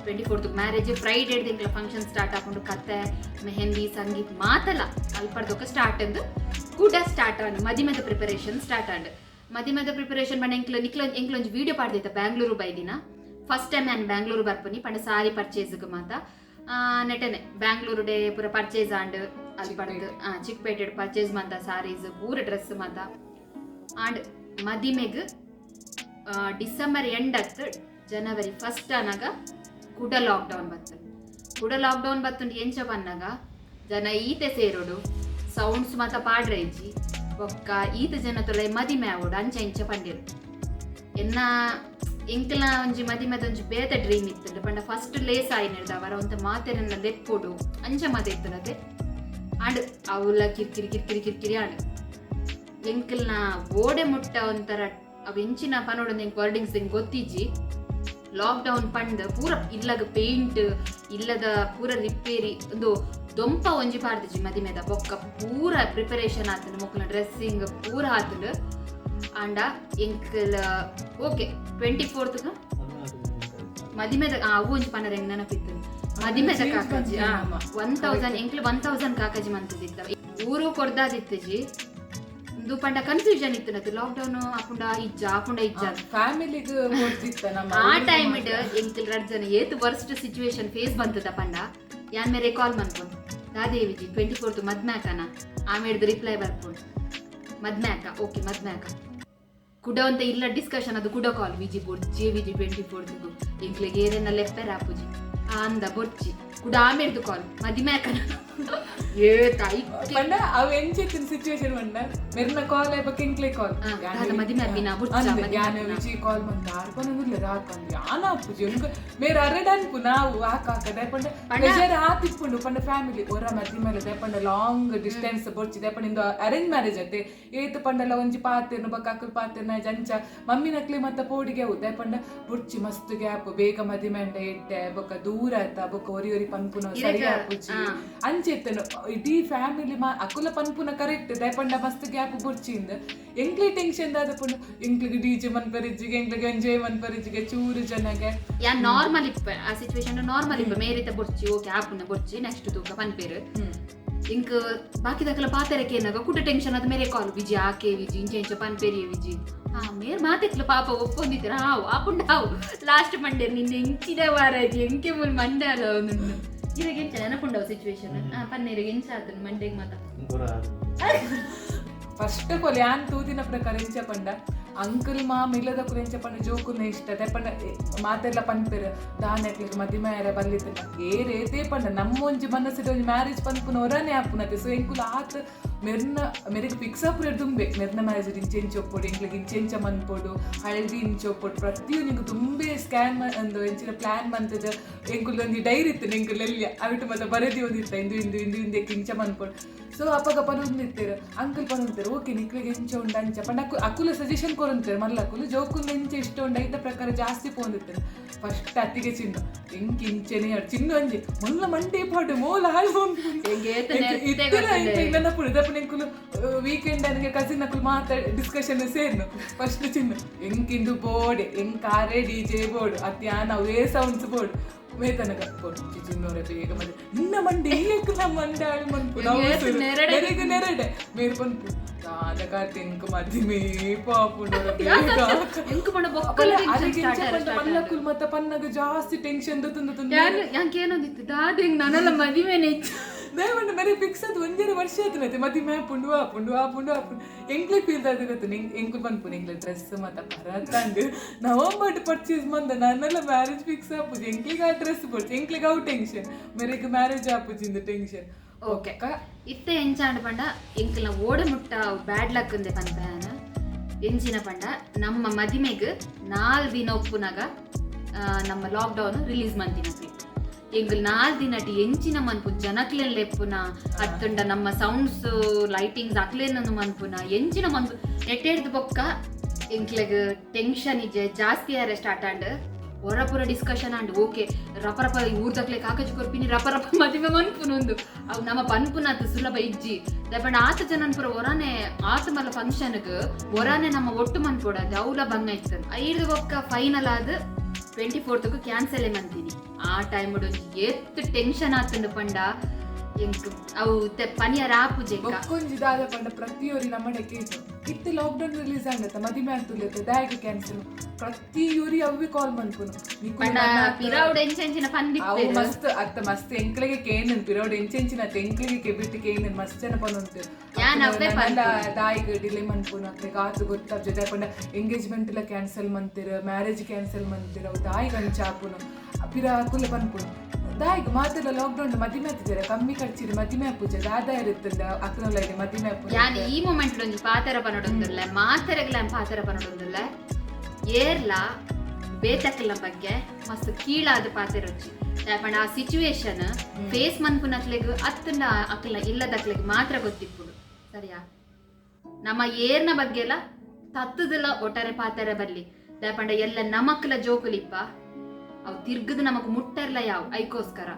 24 ಮ್ಯಾರೇಜ್, ಫ್ರೈಡೇ ಎಂಕ್ಲ ಫಂಕ್ಷನ್ ಸ್ಟಾರ್ಟ್ ಆಪುಂಡು. ಕತೆ, ಮೆಹಂದಿ, ಸಂಗೀತ್ ಮಾತಲ ಅಲ್ಪರ್ದೊಕ್ಕ ಸ್ಟಾರ್ಟ್ ಅಂದ್ ಕೂಡ ಸ್ಟಾರ್ಟ್ ಆಂಡ್. ಮದಿಮೆದ ಪ್ರಿಪರೇಷನ್ ಸ್ಟಾರ್ಟ್ ಆಂಡ್. ಮದಿಮೆದ ಪ್ರಿಪರೇಷನ್ ಪಂಡ ಎಂಕ್ಲ ನಿಕ್ಲ ಎಂಕ್ಲೊಂಜಿ ವೀಡಿಯೋ ಪಾಡ್ದಿತ್ತ. ಬ್ಯಾಂಗ್ಳೂರು ಬೈದಿನ ಫಸ್ಟ್ ಟೈಮ್ ನಾನು ಬ್ಯಾಂಗ್ಳೂರು ಬರ್ಪುನಿ ಪಂಡ ಸಾರಿ ಪರ್ಚೇಸ್ಗೆ ಮಾತ. ನೆಟನೆ ಬ್ಯಾಂಗ್ಳೂರು ಡೇ ಪೂರ ಪರ್ಚೇಸ್ ಆಂಡ್. ಅಲ್ಪಡ್ದು ಚಿಕ್ಕಪೇಟೆ ಪರ್ಚೇಸ್ ಮಾತ, ಸಾರೀಸ್ ಪೂರ, ಡ್ರೆಸ್ ಮಾತ ಆಂಡ್. ಮದಿಮೆಗ್ ಡಿಸೆಂಬರ್ ಎಂಡ್ ಅತ್ತು ಜನವರಿ ಫಸ್ಟ್ ಅನಾಗ ಕುಡ ಲಾಕ್ಡೌನ್ ಬತ್ತು. ಕುಡ ಲಾಕ್ಡೌನ್ ಬತ್ತುಂಡು. ಎಂಚ ಪನ್ನಗ ಜನ ಈತೆ ಸೇರೋಡು, ಸೌಂಡ್ಸ್ ಮಾತ ಪಾಡ್ರೆ ಇಜ್ಜಿ, ಬೊಕ್ಕ ಈತ ಜನ ತೊಲೆ ಮದಿಮೆ ಆವೋಡು, ಅಂಚ ಇಂಚ ಪಂಡಿರು. ಎನ್ನ ಎಂಕಲ್ನ ಒಂಜಿ ಮದಿಮೆದ ಒಂಜಿ ಬೇತೆ ಡ್ರೀಮ್ ಇತ್ತುಂಡು. ಪಂಡ ಫಸ್ಟ್ ಲೇಸ್ ಆಯಿನಿಡ್ದ ಅವರ ಒಂತ ಮಾತೆರನ್ನ ಲೆಪ್ಪೊಡು, ಅಂಚ ಮಾತ ಇತ್ತುಂಡತೆ. ಆಂಡ್ ಅವುಲ ಕಿರ್ಕಿರಿ ಕಿರ್ಕಿರಿ ಕಿರ್ಕಿರಿ ಆಂಡ್. ಎಂಕಲ್ನ ಓಡೆ ಮುಟ್ಟ ಒಂಥರ ಅವು ಎಂಚಿನ ಪನೋಡು ಎಂಕ್ ವರ್ಡಿಂಗ್ಸ್ ಎಂಕ್ ಗೊತ್ತಿಜ್ಜಿ. ಲಾಕ್ಡೌನ್ ಪಂಡ್ ಪೂರ ಇಲ್ಲಗ ಪೇಂಟ್ ಇಲ್ಲದ ಪೂರ ರಿಪೇರಿ, ಒಂದು ದೊಂಪ ಒಂಜಿ ಪಾಡ್ದಿಜಿ ಮದಿಮೆದ. ಬೊಕ್ಕ ಪೂರ ಪ್ರಿಪರೇಷನ್ ಆತಂಡು, ಮೊಕ್ಕಲ ಡ್ರೆಸ್ಸಿಂಗ್ ಪೂರ ಆತಂಡು. ಆಂಡ ಎಂಕಲ್ ಓಕೆ 24 ಮದಿಮೆದ ಅವು ಒಂಜಿ ಪನರ ಹೆಂಗ್ ನೆನಪಿತ್ತು. ಮದಿಮೆದ ಕಾಕಜಿ 1000, ಎಂಕ್ಲು 1000 ಕಾಕಜಿ ಮಂತದಿತ್ತ. ಊರು ಕೊರ್ದಾದಿತ್ತಜಿ. ಒಂದು ಪಂಡ ಕನ್ಫ್ಯೂಷನ್ ಇತ್ತು ನತ್ತು, ಲಾಕ್ಡೌನ್ ಆಪುಂಡ ಇಜ್ಜ, ಆಪುಂಡ ಇಜ್ಜ. ಫ್ಯಾಮಿಲಿಗ್ ಕೊಡ್ತಿತ್ತ ನಮ್ಮ. ಆ ಟೈಮ್ ಇಡ್ ಎಂಕಲ್ ರಡ್ಡ್ ಜನ ಏತ್ ವರ್ಸ್ಟ್ ಸಿಚುವೇಶನ್ ಫೇಸ್ ಬಂತದ ಪಂಡ, ಯಾನ್ ಮೇರೆ ಕಾಲ್ ಮನ್ಪುನ್, ದಾದೇವಿಜಿ 24 ಮದ್ಮ್ಯಾಕನ? ಆಮೇಡ್ದು ರಿಪ್ಲೈ ಬರ್ಪುನ್, ಮದ್ಮ್ಯಾಕ, ಓಕೆ ಮದ್ಮ್ಯಾಕ. ಕುಡ ಅಂತ ಇಲ್ಲ ಡಿಸ್ಕಷನ್ ಅದು. ಕುಡ ಕಾಲ್, ವಿಜಿ ಬೊರ್ಚಿ, ವಿಜಿ 24 ಎಂಕ್ಲೆಗ್ ಏರೆನ ಲೆಪ್ಪೆರ ಆಪುಜಿ. ಆ ಅಂದ ಬೊರ್ಚಿ. ಕುಡ ಆಮೇಡ್ದು ಕಾಲ್, ಮದಿಮ್ಯಾಕನ? ಏ ತಾಯಿ. ಪಂಡ ಅವ್ ಎಂಚಿತ್ತಿನ ಸಿಚುವೇಶನ್ ಪಂಡ ಮೆರ್ನ ಕಾಲ್ ಆಯ್ಪ ಎಂಕ್ಲೆ ಕಾಲ್. ದಾದ ಮದಿಮೆ ಆಪಿನ ಬುಡ್ಚ, ಮದಿಮೆ ಯಾನ ಆಪಿನ. ವಿಜಿ ಕಾಲ್ ಮಂತ ಆರ್ ಪನೊಂದಿಲ್ಲ ರಾಕಂದು ಯಾನ ಅಪ್ಪುಜಿ ಎಂಕ್ ಮೇರ್ ಅರೆಡ್ ಅನ್ಪು ನಾವು ಆಕ ಆಕ ದಾಯಪಂಡ ಪ್ರೆಷರ್ ಆತಿಪ್ಪುಂಡು. ಪಂಡ ಫ್ಯಾಮಿಲಿ ಒರ ಮದಿಮೆಲೆ ದಾಯಪಂಡ ಲಾಂಗ್ ಡಿಸ್ಟೆನ್ಸ್ ಬೊರ್ಚಿ. ದಾಯಪಂಡ ಇಂದು ಅರೇಂಜ್ ಮ್ಯಾರೇಜ್ ಅತ್ತೆ. ಏತ್ ಪಂಡಲ ಒಂಜಿ ಪಾತೆರ್ನು ಬೊಕ್ಕ ಅಕುಲು ಪಾತೆರ್ನ ಜಂಚ ಮಮ್ಮಿನಕ್ಲೆ ಮತ್ತ ಪೋಡಿಗೆ ಅವು. ದಾಯಪಂಡ ಬುಡ್ಚಿ, ಮಸ್ತ್ ಗ್ಯಾಪ್, ಬೇಗ ಮದಿಮೆ ಅಂಡ ಎಡ್ಡೆ, ಬೊಕ್ಕ ದೂರ ಆತ, ಬೊಕ್ಕ ಒರಿ ಒರಿ ಪನ್ಪುನ ಸರಿ ಆಪುಜಿ ಅಂಚೆ ಇತ್ತನು. ಇಡೀ ಫ್ಯಾಮಿಲಿ ಮಾ ಅಕುಲ ಪನ್ಪುನ ಕರೆಕ್ಟ್. ದಾಯಪಂಡ ಮಸ್ತ್ ಗ್ಯಾಪ್ ಬುಡ್ಚಿಂದ ಎಂಕ್ಲೆ ಟೆನ್ಷನ್ ದಾದ ಪಂಡ ಎಂಕ್ಲಿಗೆ ಡಿಜೆ ಮನ್ಪರಿಜ್ಜಿಗೆ, ಎಂಕ್ಲಿಗೆ ಎಂಜಾಯ್ ಮನ್ಪರಿಜ್ಜಿಗೆ ಚೂರು ಜನಗೆ. ಯಾ ನಾರ್ಮಲ್ ಇಪ್ಪ, ಆ ಸಿಚುವೇಶನ್ ನಾರ್ಮಲ್ ಇಪ್ಪ. ಮೇರಿತ ಬೊರ್ಚಿ, ಓಕೆ ಆಪುನ ಬೊರ್ಚಿ, ನೆಕ್ಸ್ಟ್ ತೂಕ ಪನ್ಪೇರು. ಇಂಕ್ ಬಾಕಿದಕಲ ಪಾತೆರಕ್ಕೆ ಏನಾಗ ಕುಟ ಟೆನ್ಷನ್ ಅದ. ಮೇರೆ ಕಾಲ್, ವಿಜಿ ಆಕೆ ವಿಜಿ ಇಂಚ ಇಂಚ ಪನ್ಪೇರಿ ವಿಜಿ. ಹಾ ಮೇರ್ ಮಾತೆಕ್ಲು ಪಾಪ ಒಪ್ಪೊಂದಿತ್ತರ. ಹಾವು ಆಪುಂಡ ಹಾವು. ಲಾಸ್ಟ್ ಮಂಡೇರ್ ನಿನ್ನೆ ಎಂಚಿನ ವಾರ ಎಂಕೆ ಮುಲ್ ಮಂಡೆ ಅಲ್ಲ ಒಂದು. ಇರಗೆ ಎಂಚ ನೆನಪುಂಡವು ಸಿಚುವೇಶನ್? ಪನ್ನೇರಿಗೆ ಎಂಚ ಆತನು ಮಂಡೆಗೆ ಮಾತ? ಫಸ್ಟ್ ಆಫ್ ಆಲ್ ಯಾನ್ ತೂದಿನ ಪ್ರಕಾರ ಎಂಚ ಪಂಡ ಅಂಕಲ್ ಮಾಮ ಇಲ್ಲದಕ್ಕೂ ಎಂಚ ಪಂಡ ಜೋಕುಲ್ನ ಇಷ್ಟ. ಪಂಡ ಮಾತೆಲ್ಲ ಪನ್ಪೆರ್ ದಾನೆಕ್ಲಿಗೆ ಮದಿಮೆ ಆಯರೆ ಬಲ್ಲಿತ್ತನ ಏರೇತೇ ಪಂಡ ನಮ್ಮ ಒಂಜಿ ಮನಸ್ಸಿಡ್ ಒಂಜಿ ಮ್ಯಾರೇಜ್ ಪನ್ಪುನ ಒರನೆ ಆಪುನತೆ. ಸೊ ಎಂಕುಲು ಆತ್ ಮೆರ್ನ ಮೆರೆಗ್ ಫಿಕ್ಸ್ ಆಪುನ ದುಂಬೆ ಮೆರ್ನ ಮ್ಯಾರೇಜ್ ಇಂಚೆ ಇಂಚ ಒಪ್ಪೊಡು, ಎಂಕ್ಲಿಗೆ ಇಂಚೆ ಇಂಚ ಮನ್ಪೊಡು, ಹಳದಿ ಇಂಚ ಒಪ್ಪೊಡು, ಪ್ರತಿಯೊಂದು ದುಂಬೆ ಸ್ಕ್ಯಾನ್ ಒಂದು ಎಂಚಿನ ಪ್ಲಾನ್ ಮಂತದ. ಎಂಕುಲು ಒಂಜಿ ಡೈರಿ ಇತ್ತು ಎಂಕುಲು ಎಲ್ಲಿಯ ಅವಿಟ್ಟು ಮತ್ತೆ ಬರೆದಿ ಒಂದಿತ್ತ, ಇಂದು ಇಂದು ಇಂದು ಇಂದಕ್ಕೆ ಇಂಚ ಮನ್ಪೊಡು. ಸೊ ಅಪ್ಪಗ ಪನೊಂದಿತ್ತೆರ್ ಅಂಕಲ್ ಪನೊಂತಾರೆ, ಓಕೆ ನಿಕ್ಲೆಗ್ ಎಂಚ ಉಂಡು ಅಂಚ ಪಂಡ ಅಕು ಅಕುಲ ಸಜೆಷನ್ ಕೊರೊಂತಾರೆ. ಮಲ್ಲ ಅಕುಲು ಜೋಕುಲ್ ಎಂಚ ಇಷ್ಟ ಉಂಡು ಐತ ಪ್ರಕಾರ ಜಾಸ್ತಿ ಪೋಂದಿತ್ತಾರೆ. ಫಸ್ಟ್ ಅತ್ತಿಗೆ ಚಿನ್ನು ಎಂಕ್ ಇಂಚೆನೆ ಚಿನ್ನು ಅಂಜಿ ಮೊಲ್ಲ ಮಂಡೆ ಪಾಡು ಮೋಲ ಹಾಳು. ಎಂಕ್ ಏತ್ ನೆರ್ತೆ ಗೊತ್ತುಂಡೆ. ನೆನಪುಡು ದಪ್ಪನ ಎಂಕುಲು ವೀಕೆಂಡ್ ನನಗೆ ಕಸಿನ್ ಅಕುಲು ಮಾತಾಡಿ ಡಿಸ್ಕಷನ್ ಸೇರ್ನು. ಫಸ್ಟ್ ಚಿನ್ನು ಎಂಕಿಂದು ಬೋರ್ಡ್ ಎಂಕಾರೆ ಡಿಜೆ ಬೋರ್ಡ್ ಅತ್ಯಾನ ಅವೇ ಸೌಂಡ್ಸ್ ಬೋರ್ಡ್ ಮೇತನಕ ಕೊಡ್ಚಿ ಚಿನ್ನೋರೆ ಬೇಗ ಮತ್ತೆ ನಿನ್ನ ಮಂಡೆ ಏಕ್ ನಮ್ಮ ಮಂಡೆ ಹಾಳು ಮನ್ಪು ನಾವು. ಏತ್ ನೆರಡೆ. ನೆರೆಗೆ ನೆರಡೆ ಮೇರ್ ಪನ್ಪು ದಾದ ಕಾರ್ತಿಂಕ್ ಮದಿಮೆ ಪಾಪುಂಡೋರ ಬೇಗ. ಎಂಕ್ ಪಂಡ ಬೊಕ್ಕಲ tension start ಆರೆ start ಆಂಡ್. ಮಲ್ಲಕುಲ್ ಮತ್ತ ಪನ್ನಗ ಜಾಸ್ತಿ ಟೆನ್ಷನ್ ತುಂದು ತುಂದು. ಯಾನ್ ಯಾಂಕ್ ಏನೊಂದಿತ್ತು ದಾದ ಹೆಂಗ್ ನನಲ ಮದಿಮೆನೆ ಇಜ್ಜಿ. ದೇವಣ್ಣ ಮೇರೆ ಫಿಕ್ಸ್ ಅದು ಒಂಜರೆ ವರ್ಷ ಆತನತೆ ಮದಿಮೆ ಆಪುಂಡು ಆಪುಂಡು ಆಪುಂಡು ಆಪುಂಡು. ಎಂಕ್ಲೆ ಫೀಲ್ ಆದ ಗೊತ್ತು ನಿಂಗ್ ಎಂಕುಲು ಪನ್ಪುನು ಎಂಕ್ಲೆ ಡ್ರೆಸ್ ಮತ್ತ ಪರತಂಡ್ ನವಂಬರ್ ಪರ್ಚೇಸ್ ಮಂದ ನನ್ನೆಲ್ಲ ಮ್ಯಾರೇಜ್ ಫಿಕ್ಸ್ ಆಪುಜಿ. ಎಂಕ್ಲಿಗೆ ಆ ಡ್ರೆಸ್ ಪರ್ಚೇಸ್ ಎಂಕ್ಲಿಗೆ ಅವು ಟೆನ್ಷನ್, ಮೇರೆಗ್ ಮ್ಯಾರೇಜ್ ಆಪುಜಿಂದ ಟೆನ್ಷನ್. ಓಕೆ, ಇತ್ತೆ ಎಂಚಾಂಡ ಪಂಡ ಎಂಕಲ್ನ ಓಡೆ ಮುಟ್ಟ ಬ್ಯಾಡ್ ಲಕ್ ಅಂದೆ ಪನ್ಪೆನ. ಎಂಚಿನ ಪಂಡ ನಮ್ಮ ಮದಿಮೆಗ್ 4 ದಿನ ಒಪ್ಪುನಾಗ ನಮ್ಮ ಲಾಕ್ಡೌನ್ ರಿಲೀಸ್ ಮಂತಿನಕ್ಲಿ. ಎಂಕುಲು 4 ದಿನಟ್ ಎಂಚಿನ ಮನ್ಪು ಜನಕ್ಲೆನ್ ಲೆಪ್ಪುನ ಅತ್ತುಂಡ ನಮ್ಮ ಸೌಂಡ್ಸ್ ಲೈಟಿಂಗ್ಸ್ ಅಕ್ಲೆನ್ ಮನ್ಪುನ ಎಂಚಿನ ಮನ್ಪು ನೆಟ್ಟೆಡ್ದು ಬೊಕ್ಕ ಎಂಕ್ಲೆಗ್ ಟೆನ್ಷನ್ ಇಜ್ಜೆ ಜಾಸ್ತಿ ಆರೆ ಸ್ಟಾರ್ಟ್ ಆಂಡ್ ಒರಪುರ ಡಿಸ್ಕಷನ್ ಆಂಡ್ ಓಕೆ ರಪ ರಪ ಊರ್ದಕ್ಲೆ ಕಾಕಜಿ ಕೊರ್ಪಿನಿ ರಪ ರಪ ಮದಿಮೆ ಮನ್ಪುನೊಂದು ಅವು ನಮ್ಮ ಪನ್ಪುನಾತ್ ಸುಲಭ ಇಜ್ಜಿ ದಪಂಡ ಆತ ಜನನ್ಪುರ ಒರಾನೆ ಆತ ಮಲ್ಲ ಫಂಕ್ಷನ್ಗ್ ಒರಾನೆ ನಮ್ಮ ಒಟ್ಟು ಮನ್ಪೊಡದು ಅವ್ಲ ಬಂಗ ಇತ್ತು ಐದು ಬೊಕ್ಕ ಫೈನಲ್ ಆದ್ 24th cancel ಮಂತೀನಿ ಆ ಟೈಮ್ ಏತ್ ಟೆನ್ಷನ್ ಆತಂಡು ಪಂಡ ಎಂಕ್ ಅವು ಪನಿಯರ್ ಆಪುಜೆ ಬೊಕ್ಕೊಂಜಿ ದಾದ ಪಂಡ ಪ್ರತಿಯೊರಿ ನಮ್ಮ ಕೇಸು ಇತ್ತೆ ಲಾಕ್ಡೌನ್ ರಿಲೀಸ್ ಆಗತ್ತ ಮದಿಮೆ ಆಗ್ತುಲೆತ್ತೆ ದಾಯಕ ಕ್ಯಾನ್ಸಲ್ ಪ್ರತಿಯೊರಿ ಅವ್ವೆ ಕಾಲ್ ಮನ್ಪುನು ನಿಕುಲು ಪಂಡ ನನ್ನ ಪಿರೌಡ್ ಎಂಚೆಂಚಿನ ಅವು ಪಂದಿಪ್ಪೆರ್ ಮಸ್ತ್ ಅತ್ತ ಮಸ್ತ್ ಎಂಕ್ಲೆಗೆ ಕೇನನ್ ಪಿರೌಡ್ ಎಂಚೆಂಚಿನ ಅತ್ತ ಎಂಕ್ಲೆಗೆ ಕೆಬಿಟ್ಟು ಕೇನನ್ ಮಸ್ತ್ ಜನ ಪನೊಂತು ಯಾನ್ ಅವ್ವೆ ದಾಯಿಗ್ ಡಿಲೇ ಮನ್ಪುನು ಅಕ್ಲೆಗ್ ಆತು ಗೊತ್ತಾಪ್ಜೆ ದಾಯ ಪಂಡ ಎಂಗೇಜ್ಮೆಂಟ್ ಎಲ್ಲ ಕ್ಯಾನ್ಸಲ್ ಮಂತಿರ್ ಮ್ಯಾರೇಜ್ ಕ್ಯಾನ್ಸಲ್ ಮಂತಿರ್ ಅವು ದಾಯಿಗ್ ಅಂಚಾಪುನು ಪಿರ ಅಕುಲೆ ಪನ್ಪುನು ದಾಯಿಗ್ ಮಾತೆಲ್ಲ ಲಾಕ್ಡೌನ್ ಮದಿಮೆ ಆತಿದ್ದಾರೆ ಕಮ್ಮಿ ಖರ್ಚಿಡ್ ಮದಿಮೆ ಆಪುಜೆ ದಾದ ಇರುತ್ತಂದ ಅಕ್ನೊಲ ಮದಿಮೆ ಆಪುನು ಯಾನ್ ಈ ಮೂಮೆಂಟ್ ಒಂಜಿ ಪಾತೆರ ಪನೊಡೊಂದುಲ್ಲೆ ಮಾತೆರೆಗ್ಲ ಪಾತೆರ ಪನೊಡೊಂದುಲ್ಲೆ ಏರ್ಲ ಬೇತಕ್ಲ ಬಗ್ಗೆ ಮಸ್ತ್ ಕೀಳಾದ ಪಾತೆರೊಚ್ಚಿ ಪಂಡ ಆ ಸಿಚುವೇಶನ್ ಫೇಸ್ ಮನ್ಪುನಕ್ಲೆಗ್ ಅತ್ತಂಡ ಅಕ್ಲ ಇಲ್ಲದಕ್ಲೆಗ್ ಮಾತ್ರ ಗೊತ್ತಿಪ್ಪುಡು ಸರಿಯಾ ನಮ್ಮ ಏರ್ನ ಬಗ್ಗೆ ಎಲ್ಲ ತತ್ತದಲ್ಲ ಒಟ್ಟಾರೆ ಪಾತೆರ ಬರ್ಲಿ ಪಂಡ ಎಲ್ಲ ನಮಕ್ಲ ಜೋಕುಲಿಪ್ಪ ಅವು ತಿರ್ಗದ ನಮಕ್ ಮುಟ್ಟರ್ಲ ಯಾವ ಐಕೋಸ್ಕರ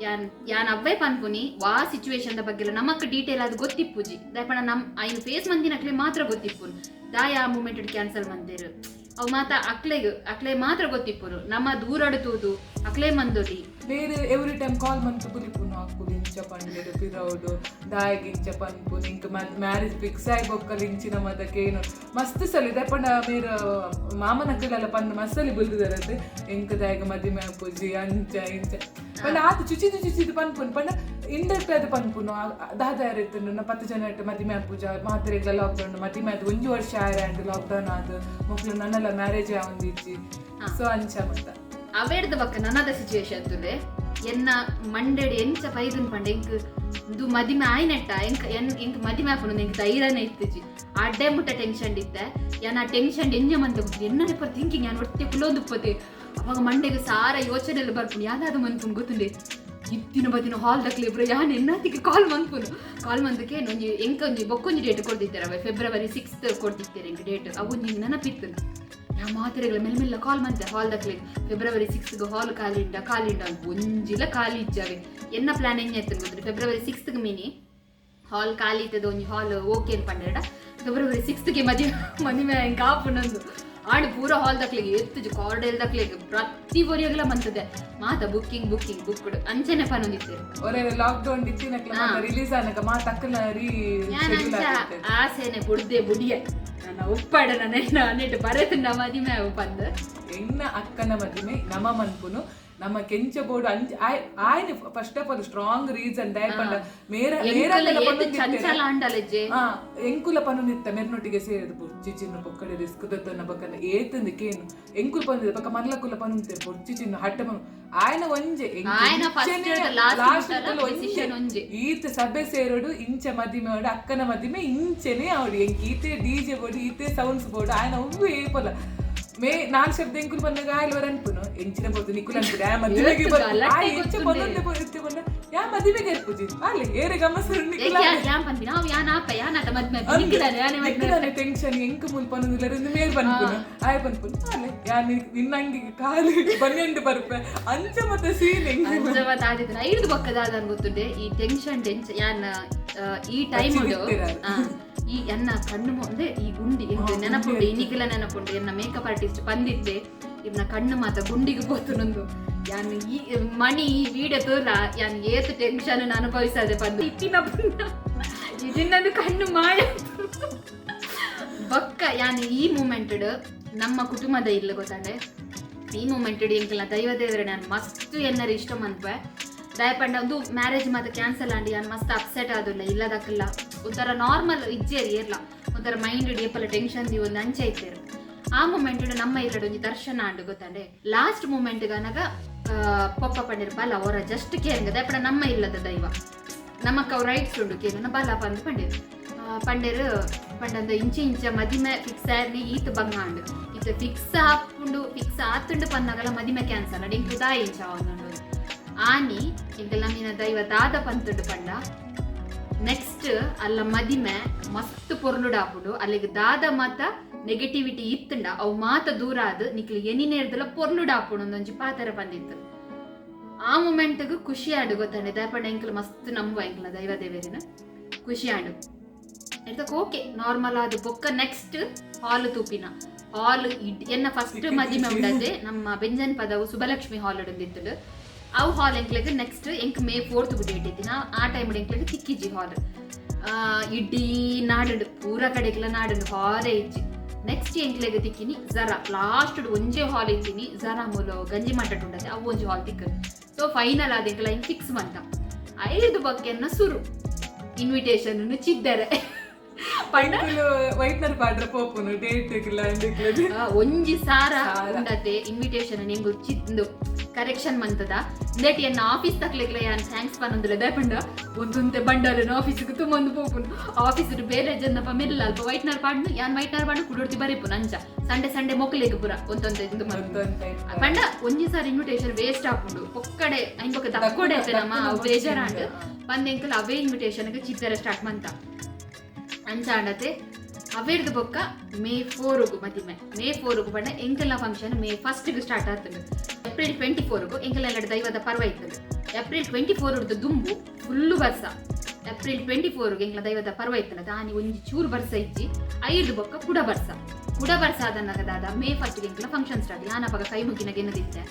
ಯಾನ್ ಯಾನ್ ಅವ್ವೇ ಪನ್ಪುನಿ ವಾ ಸಿಚುವೇಶನ್ the ಬಗ್ಗೆ ನಮಕ್ ಡೀಟೇಲ್ ಅದು ಗೊತ್ತಿಪ್ಪುಜಿ ದಾಯಪಂಡ ನಮ್ ಐನು ಫೇಸ್ ಮಂದಿನಕ್ಲೆ ಮಾತ್ರ ಗೊತ್ತಿಪ್ಪುನು ದಾಯ ಆ ಮೂಮೆಂಟ್ ಕ್ಯಾನ್ಸಲ್ ಮಂದಿರು ಅವು ಮಾತ ಅಕ್ಲೆಗ್ ಅಕ್ಲೆ ಮಾತ್ರ ಗೊತ್ತಿಪ್ಪುನು ನಮ್ಮ ದೂರಡು ತೂದು ಅಕ್ಲೆ ಮಂದೊಲಿ ಬೇರೆ ಎವ್ರಿ ಟೈಮ್ ಕಾಲ್ ಮಂತು ಬುಲಿಪುನು ಹಾಕುದು ಇಂಚ ಪಂಡೆರು ಪಿರೌಡು ದಾಯಗ್ ಇಂಚ ಪನ್ಪುನು ಇಂಕ್ ಮ್ಯಾರೇಜ್ ಫಿಕ್ಸ್ ಆಗಿ ಬೊಕ್ಕಲ್ ಇಂಚಿನ ಮದಕ್ಕೆ ಏನು ಮಸ್ತ್ ಸಲಿ ದಯಪಂಡ ಮೇರ್ ಮಾಮನ ಅಕ್ಕಲೆಲ್ಲ ಪಂದ್ ಮಸ್ತಲಿ ಬುಲ್ದಿದಾರತ್ತೆ ಎಂಕ್ ದಾಯಗ ಮದಿಮೆ ಆಪುಜಿ ಅಂಚ ಇಂಚ ಪಂಡ ಆತ ಚುಚಿದು ಚುಚಿದು ಪನ್ಪುನು ಪಂಡ ಇಂಡೈರೆಕ್ಟ್ ಆದ್ ಪನ್ಪುನು ದಾದ ಇರ್ತುಂಡು ನ 10 ಜನ ಇಟ್ಟು ಮದಿಮೆ ಆಪುಜ ಮಾತೆರೆಗ್ಲ ಲಾಕ್ಡೌನ್ ಮದಿಮೆ ಆದ್ 1 ವರ್ಷ ಆಯ್ರ ಅಂಡ್ ಲಾಕ್ಡೌನ್ ಆದ್ ಮೊಕ್ಲು ನನ್ನೆಲ್ಲ ಮ್ಯಾರೇಜ್ ಆವೊಂದಿಜ್ಜಿ ಸೊ ಅಂಚ ಮತ್ತ ಅವೇಡ್ದ ಬಕ್ಕ ನನ್ನದ ಸಿಚುವೇಶನ್ ತುಲೆ ಎನ್ನ ಮಂಡೆಡ್ ಎಂಚ ಪೈದುನ್ ಪಂಡ ಎಂಕ್ ಇದು ಮದಿಮೆ ಆಯ್ನೆಟ್ಟ ಎಂಕ್ ಎಂಕ್ ಮದಿಮೆ ಆಪುಂಡು ಎಂಕ್ ಧೈರ್ಯನೇ ಇತ್ತುಜಿ ಅಡ್ಡೆ ಮುಟ್ಟ ಟೆನ್ಷನ್ ಇತ್ತೆ ಯಾನ್ ಆ ಟೆನ್ಷನ್ ಎಂಜ ಮಂತ ಗೊತ್ತು ಎನ್ನನೆ ಪರ್ ಥಿಂಕಿಂಗ್ ಯಾನ್ ಒಟ್ಟೆ ಕುಲೊಂದು ಉಪ್ಪತೆ ಅವಾಗ ಮಂಡೆಗೆ ಸಾರ ಯೋಚನೆ ಎಲ್ಲ ಬರ್ಪುಂಡು ಯಾವ್ದಾದ್ರು ಮನ್ಪುಂಡು ಗೊತ್ತುಂಡೆ ಇತ್ತಿನ ಬದಿನ ಹಾಲ್ ದಕ್ಲೆ ಇಬ್ರು ಯಾನ್ ಎನ್ನಾತಿಗೆ ಕಾಲ್ ಮನ್ಪುನು ಕಾಲ್ ಮಂದಕ್ಕೆ ಒಂಜಿ ಎಂಕ್ ಒಂಜಿ ಬೊಕ್ಕೊಂಜಿ ಡೇಟ್ ಕೊಡ್ದಿತ್ತಾರೆ ಅವ ಫೆಬ್ರವರಿ 6 ಕೊಡ್ದಿತ್ತಾರೆ ಎಂಕ್ ಡೇಟ್ ಅವು ಒಂಜಿ ನೆನಪಿತ್ತು ನಾ ಮಾತ್ರೆಗಳ ಮೆಲ್ಲ ಮೆಲ್ಲ ಕಾಲ್ ಮಂತೆ ಹಾಲ್ ದಕ್ಲೆ ಫೆಬ್ರವರಿ 6 ಹಾಲ್ ಖಾಲಿ ಉಂಡ ಖಾಲಿ ಉಂಡ ಅಂತ ಒಂಜಿಲ ಖಾಲಿ ಇಜ್ಜಾವೆ ಎನ್ನ ಪ್ಲಾನ್ ಎಂಜ ಎತ್ತನ್ ಗೊತ್ತಿಲ್ಲ ಫೆಬ್ರವರಿ 6 ಮಿನಿ ಹಾಲ್ ಖಾಲಿ ಇತ್ತದ ಒಂಜಿ ಹಾಲ್ ಓಕೆ ಅಂತ ಪಂಡೆರಡ ಫೆಬ್ರವರಿ 6 ಮದಿ ಮದಿಮೆ ಎಂಕ್ ಆಪುನಂದು ಆಡು ಪೂರ ಹಾಲ್ ದಕ್ಲೆಗೆ ಎತ್ತುಜು ಕಾರ್ಡೆಲ್ ದಕ್ಲೆಗೆ ಪ್ರತಿ ಒರಿಯಗ್ಲ ಮಂತದೆ ಮಾತ ಬುಕ್ಕಿಂಗ್ ಬುಕ್ಕಿಂಗ್ ಬುಕ್ ಅಂಚನೆ ಪನೊಂದಿತ್ತೇರು ಒರೆ ಲಾಕ್ಡೌನ್ ಇತ್ತಿನಕ್ಲ ರಿಲೀಸ್ ಆನಗ ಮಾತ ಅಕ್ಕನ ರೀ ಯಾನ್ ಶೆಡ್ಯೂಲ್ ಅಂಚ ಆದಿತ್ತೆ ಆಸೆನೆ ಬುಡ್ದೆ ಬುಡಿಯೆ ನನ್ನ ಉಪ್ಪಾಡ ನನ್ನ ನೆಟ್ ಬರೆತುಂಡ ಮದಿಮೆ ಅವು ಪಂದ್ ಎನ್ನ ಅಕ್ಕನ ಮದಿಮೆ ನಮ ಮನ್ಪುನು ನಮ್ಮ ಕೆಂಚ ಬೋರ್ಡು ಅಂಚ ಆಯ್ನ first of all strong reason ದಯಪಂಡ Mera Mera ಎಂಕುಲ ಏತ್ ಚಂಚಲ ಆಂಡಲಜ್ಜೆ ಎಂಕುಲ ಪನುನಿತ್ತ ಮೆರ್ನೊಟ್ಟಿಗೆ ಸೇರಿದ ಬೊರ್ಚಿ ಚಿನ್ನು ಪೊಕ್ಕಡೆ ರಿಸ್ಕ್ ದತ್ತನ ಬಕ್ಕನ ಏತಂದು ಕೇನು ಎಂಕುಲ್ ಪಂದಿದೆ ಪಕ್ಕ ಮಲ್ಲಕುಲ ಪನುಂತೆ ಬೊರ್ಚಿ ಚಿನ್ನು ಹಟ್ಟೆ ಪನು ಆಯನ ಒಂಜೆ ಆಯನ first ಹಿಡ್ದು last last ಮುಟ್ಟಲ decision ಒಂಜೆ. ಈತ ಸಭೆ ಸೇರೋಡು ಇಂಚ ಮದಿಮೆ ಅವಡು ಅಕ್ಕನ ಮದಿಮೆ ಇಂಚೆನೆ ಅವಡು ಎಂಕ್ ಈತೆ ಡಿಜೆ ಬೋರ್ಡು ಈತೆ ಸೌಂಡ್ಸ್ ಬೋರ್ಡು ಆಯನ ಒವ್ವು ಏಪಲ ಮೇ ನಾಲ್ ಶಬ್ದ ಎಂಕುಲು ಬಂದಾಗ ಆಯ್ಲ್ ವರ ಅನ್ಪುನು ಎಂಚಿನ ಬೋದು ನಿಕುಲ್ ಅನ್ಪುಡು ಯಾ ಮದಿಮೆಗೆ ಏತ್ ಬರ್ಪು. ಗಲಾಟೆ ಆ ಎಂಚ ಪೊನ್ನೊಂದೆ ಇತ್ತೆ ಬಂದ ಯಾ ಮದಿಮೆಗೆ ಇರ್ಪುಜಿ ಅಲ್ಲಿ ಏರೆ ಗಮಸರು ನಿಕುಲ ಯಾನ್ ಪನ್ಪಿ ನಾವು ಯಾನ್ ಆಪ ಯಾನ್ ಆತ ಮದ್ಮೆ ನಿಕ್ಕಿದಾನೆ ಯಾನೆ ಮದ್ಮೆ ಟೆನ್ಷನ್ ಎಂಕ್ ಮುಲ್ ಪನ್ನೊಂದಿಲ್ಲ ಮೇಲ್ ಪನ್ಪುನು ಆಯ್ ಪನ್ಪುನು ಅಲೆ ಯಾ ನಿನ್ನಂಗಿ ಕಾಲು 12 ಬರ್ಪೆ ಅಂಚ ಮತ್ತೆ ಸೀನ್ ಎಂಕ್ ಅಂಚ ಆದಿತ್ತು ಐದು ಬೊಕ್ಕದ ಗೊತ್ತುಂಡೆ ಈ ಟೆನ್ಷನ್ ಟೆನ್ಷನ್ ಯಾನ್ ಈ ಟೈಮ್ ಈ ಎನ್ನ ಕಣ್ಣು ಮುಂದೆ ಈ ಗುಂಡಿ ಎಂಕ್ ನೆನಪುಂಡು ಇನ್ನಿಗೆಲ್ಲ ನೆನಪುಂಡು ಎನ್ನ ಮೇಕಪ್ ಆರ್ಟಿಸ್ಟ್ ಪಂದಿತ್ತೆ ಇವ್ನ ಕಣ್ಣು ಮಾತ ಗುಂಡಿಗೆ ಪೋತುನೊಂದು ಯಾನ್ ಈ ಮಣಿ ಈ ವೀಡಿಯೋ ತೋಲ ಯಾನ್ ಏತ್ ಟೆನ್ಷನ್ ಅನುಭವಿಸದೆ ಪಂದು ಇತ್ತಿನ ಇದನ್ನೊಂದು ಕಣ್ಣು ಮಾಯ ಬೊಕ್ಕ ಯಾನ್ ಈ ಮೂಮೆಂಟ್ ನಮ್ಮ ಕುಟುಂಬದ ಇಲ್ಲ ಗೊತ್ತಾಂಡೆ ಈ ಮೂಮೆಂಟ್ ಎಂಕಲ್ನ ದೈವ ದೇವರ ನಾನು ಮಸ್ತ್ ಎನ್ನರ ಇಷ್ಟ ಮನ್ಪೆ ದಯಪಂಡ ಒಂದು ಮ್ಯಾರೇಜ್ ಮಾತ ಕ್ಯಾನ್ಸಲ್ ಆಂಡಿ ಯಾನ್ ಮಸ್ತ್ ಅಪ್ಸೆಟ್ ಆದುಲ್ಲ ಇಲ್ಲದಕ್ಕೆಲ್ಲ ಒಂಥರ ನಾರ್ಮಲ್ ಇಜ್ಜೇರಿ ಏರ್ಲ ಒಂಥರ ಮೈಂಡ್ ಏಪಲ ಟೆನ್ಷನ್ the ಒಂದು ಅಂಚೆ ಇತ್ತೇರು ಆ ಮೂಮೆಂಟ್ ನಮ್ಮ ಇಲ್ಲಡ ಒಂಜಿ ದರ್ಶನ ಆಂಡು ಗೊತ್ತಾಂಡೆ ಲಾಸ್ಟ್ ಮೂಮೆಂಟ್ ಅನಗ ಪೊಪ್ಪ ಪಂಡಿರ್ ಬಲ ಅವರ ಜಸ್ಟ್ ಕೇಂಗ ದಯಪಂಡ ನಮ್ಮ ಇಲ್ಲದ ದೈವ ನಮಕ್ ಅವ್ ರೈಟ್ಸ್ ಉಂಡು ಕೇಂದ್ರ ಬಲ ಪಂದ್ ಪಂಡೇರು ಪಂಡೇರು ಪಂಡಂದ ಇಂಚೆ ಇಂಚ ಮದಿಮೆ ಫಿಕ್ಸ್ ಆರ್ನಿ ಈತ ಬಂಗಾಂಡು ಈತ ಫಿಕ್ಸ್ ಆಪುಂಡು ಫಿಕ್ಸ್ ಆತುಂಡು ಪನ್ನಗಲ ಮದಿಮೆ ಕ್ಯಾನ್ಸಲ್ ಅಡ್ ಇಂಕು ದಾಯಿ ಇಂಚ ಒಂದುಂಡು ಆನಿ ಎಂಕಲ್ನ ಮೀನ ದೈವ ದಾದ ಪಂತುಂಡು ಪಂಡ ನೆಕ್ಸ್ಟ್ ಅಲ್ಲ ಮದಿಮೆ ಮಸ್ತ್ ಪೊರ್ಲುಡಾಪುಂಡು. ಅಲ್ಲಿಗೆ ದಾದ ಮಾತ ನೆಗೆಟಿವಿಟಿ ಇತ್ತುಂಡ ಅವು ಮಾತ ದೂರ ಆದ್ ನಿಕ್ಲು ಎನಿನೇರ್ದಲ ಪೊರ್ಲುಡಾಪುಂಡು ಒಂದೊಂಜಿ ಪಾತರ ಬಂದಿತ್ತು. ಆ ಮೂಮೆಂಟ್ಗ್ ಖುಷಿ ಆಂಡ್ ಗೊತ್ತಂಡೆ. ದಾಯೆ ಎಂಕಲ್ ಮಸ್ತ್ ನಂಬುವ ಎಂಕಲ್ನ ದೈವ ದೇವೆರೆನ್. ಖುಷಿ ಆಂಡ್. ಎಡ್ತಕ್ ಓಕೆ ನಾರ್ಮಲ್ ಆದ್ ಬೊಕ್ಕ ನೆಕ್ಸ್ಟ್ ಹಾಲ್ ತೂಪಿನ. ಹಾಲ್ ಎನ್ನ ಫಸ್ಟ್ ಮದಿಮೆ ಉಂಡತೆ ನಮ್ಮ ಬೆಂಜನ್ ಪದವು ಸುಬಲಕ್ಷ್ಮಿ ಹಾಲ್ ಇತ್ತುಂಡು. ಅವು ಹಾಲ್ ಎಂಕ್ಲೆಗ್ ನೆಕ್ಸ್ಟ್ ಎಂಕ್ ಮೇ 4th date ಇತ್ತಿನ ಆ ಟೈಮ್ ಎಂಕ್ಲೆಗ್ ತಿಕ್ಕಿಜಿ ಹಾಲ್. ಇಡೀ ನಾಡುಂಡು, ಪೂರ ಕಡೆಗ್ಲ ನಾಡುಂಡು, ಹಾಲೇ ಇಜ್ಜಿ. ನೆಕ್ಸ್ಟ್ ಎಂಕ್ಲೆಗ್ ತಿಕ್ಕಿನಿ ಜರಾ ಲಾಸ್ಟ್ ಒಂಜೇ ಹಾಲ್ ಇತ್ತಿನಿ ಜರಾ ಮೂಲ ಗಂಜಿ ಮಠಟ್ ಉಂಡತೆ ಅವು ಒಂಜಿ ಹಾಲ್ ತಿಕ್ಕದು. ಸೊ ಫೈನಲ್ ಆದ ಎಂಕ್ಲ ಹಿಂಗ್ ಫಿಕ್ಸ್ ಮಂತ ಐದು ಬಕ್ಕೆನ್ನ ಸುರು ಇನ್ವಿಟೇಷನ್ ಚಿದ್ದರೆ ಪಂಡ ವೈಟ್ನರ್ ಪಾಡ್ರ ಪೋಪುನು ಡೇಟ್ ಒಂಜಿ ಸಾರ ಉಂಡತೆ ಇನ್ವಿಟೇಷನ್ ಎಂಗು ಚಿಂದು ಕರೆಕ್ಷನ್ ಮಂತದ. ಇಂದೆಟ್ ಎನ್ನ ಆಫೀಸ್ ತಕ್ಲೆಗ್ಲ ಯಾನ್ thanks ಪನೊಂದುಲ್ಲ. ದಾಯೆ ಒಂದೊಂತೆ ಬಂಡಾರನ ಆಫೀಸ್ಗೆ ತುಂಬೊಂದು ಪೋಪುನು. ಆಫೀಸ್ ಬೇರೆ ಜನಪ್ಪ ಮೆಲ್ಲ ಅಲ್ಪ ವೈಟ್ನರ್ ಪಾಡ್ನು ಯಾನ್ ವೈಟ್ನರ್ ಪಾಡ್ನು ಕುಡೋರ್ತಿ ಬರೆಪುನು. ಅಂಚ ಸಂಡೆ ಸಂಡೆ ಮೊಕ್ಲೆಗ್ ಪೂರ ಒಂದೊಂತೆ ಇಂದು ಪಂಡ ಒಂಜಿ ಸಾರಿ ಇನ್ವಿಟೇಷನ್ ವೇಸ್ಟ್ ಆಪುಂಡು ಪೊಕ್ಕಡೆ ಐನ್ ಬೊಕ್ಕ ದಕ್ಕೊಡೆ ನಮ್ಮ ಅವು ಬೇಜಾರಾಂಡ್ ಪಂದ್ ಎಂಕಲ್ ಅವೇ ಇನ್ವಿಟೇಷನ್ ಚಿತ್ತರ ಸ್ಟಾರ್ಟ್ ಮಂತ. ಅಂಚ ಆಂಡತೆ ಅವೇರ್ದು ಬೊಕ್ಕ ಮೇ 4 ಮದಿಮೆ. ಮೇ 4 ಪಂಡ ಎಂಕಲ್ನ ಫಂಕ್ಷನ್ ಮೇ 1 ಸ್ಟಾರ್ಟ್ ಆತಂಡು. ಏಪ್ರಿಲ್ 24 ಎಂಕಲ್ನ ಎಲ್ಲ ದೈವದ ಪರ್ವ ಇತ್ತಂಡು. ಏಪ್ರಿಲ್ 24 ದುಂಬು ಫುಲ್ಲು ಬರ್ಸ. ಏಪ್ರಿಲ್ 24 ಎಂಕಲ್ನ ದೈವದ ಪರ್ವ ಇತ್ತಲ್ಲ ದಾನಿ ಒಂಜಿ ಚೂರು ಬರ್ಸ ಇಜ್ಜಿ. ಐದು ಬೊಕ್ಕ ಕುಡ ಬರ್ಸ. ಕುಡ ಬರ್ಸ ಆದನಗ ದಾದ ಮೇ 1 ಎಂಕಲ್ನ ಫಂಕ್ಷನ್ ಸ್ಟಾರ್ಟ್. ಯಾನಪಗ ಕೈ ಮುಗಿನ ಗೆನ್ನದಿತ್ತೆ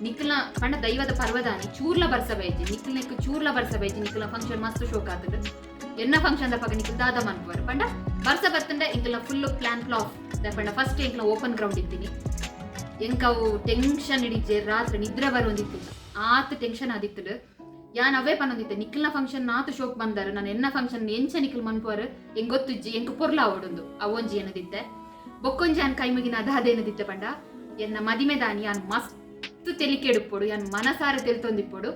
ನಿಕ್ಲ ಪಂಡ ದೈವದ ಪರ್ವದಾನಿ ಚೂರ್ಲ ಬರ್ಸ ಬೈಜಿ ನಿಕ್ಲನೆಕ್ ಚೂರ್ಲ ಬರ್ಸ ಬೈಜಿ ನಿಕ್ಲ ಫಂಕ್ಷನ್ ಮಸ್ತ್ ಶೋಕ್ ಆತಂಡು. ಎನ್ನ ಫಂಕ್ಷನ್ ದಪಗ ನಿಕ್ಲ ದಾದ ಮನ್ಪುವರು ಪಂಡ ಬರ್ಸ ಬತ್ತಂಡ ಎಂಕಲ್ನ ಫುಲ್ ಪ್ಲಾನ್ ಫ್ಲಾಪ್. ಪಂಡ ಫಸ್ಟ್ ಎಂಕಲ್ನ ಓಪನ್ ಗ್ರೌಂಡ್ ಇತ್ತೀನಿ. ಎಂಕವು ಟೆನ್ಷನ್ ಹಿಡಿಜೆ ರಾತ್ರಿ ನಿದ್ರೆ ಬರುವಂದಿತ್ತು ಆತ ಟೆನ್ಷನ್ ಆದಿತ್ತು. ಯಾನ್ ಅವೇ ಪನ್ನೊಂದಿತ್ತೆ ನಿಕ್ಲ್ನ ಫಂಕ್ಷನ್ ನಾತು ಶೋಕ್ ಬಂದಾರ ನಾನು ಎನ್ನ ಫಂಕ್ಷನ್ ಎಂಚ ನಿಕ್ಲ್ ಮನ್ಪುವರು ಎಂಗ್ ಗೊತ್ತುಜ್ಜಿ ಎಂಕ್ ಪೊರ್ಲ ಅವಡೊಂದು ಅವೊಂಜಿ ಏನದಿತ್ತೆ. ಬೊಕ್ಕೊಂಜಿ ಯಾನ್ ಕೈ ಮುಗಿನ ಅದಾದೇನದಿತ್ತೆ ಪಂಡ ಎನ್ನ ಮದಿಮೆ ದಾನಿ ಯಾನ್ ಮಸ್ತ್ ತೆಲಿಕೆ ಎಡುಪ್ಪೊಡು ಯಾನ್ ಮನಸಾರ ತೆಲ್ತೊಂದಿಪ್ಪೊಡು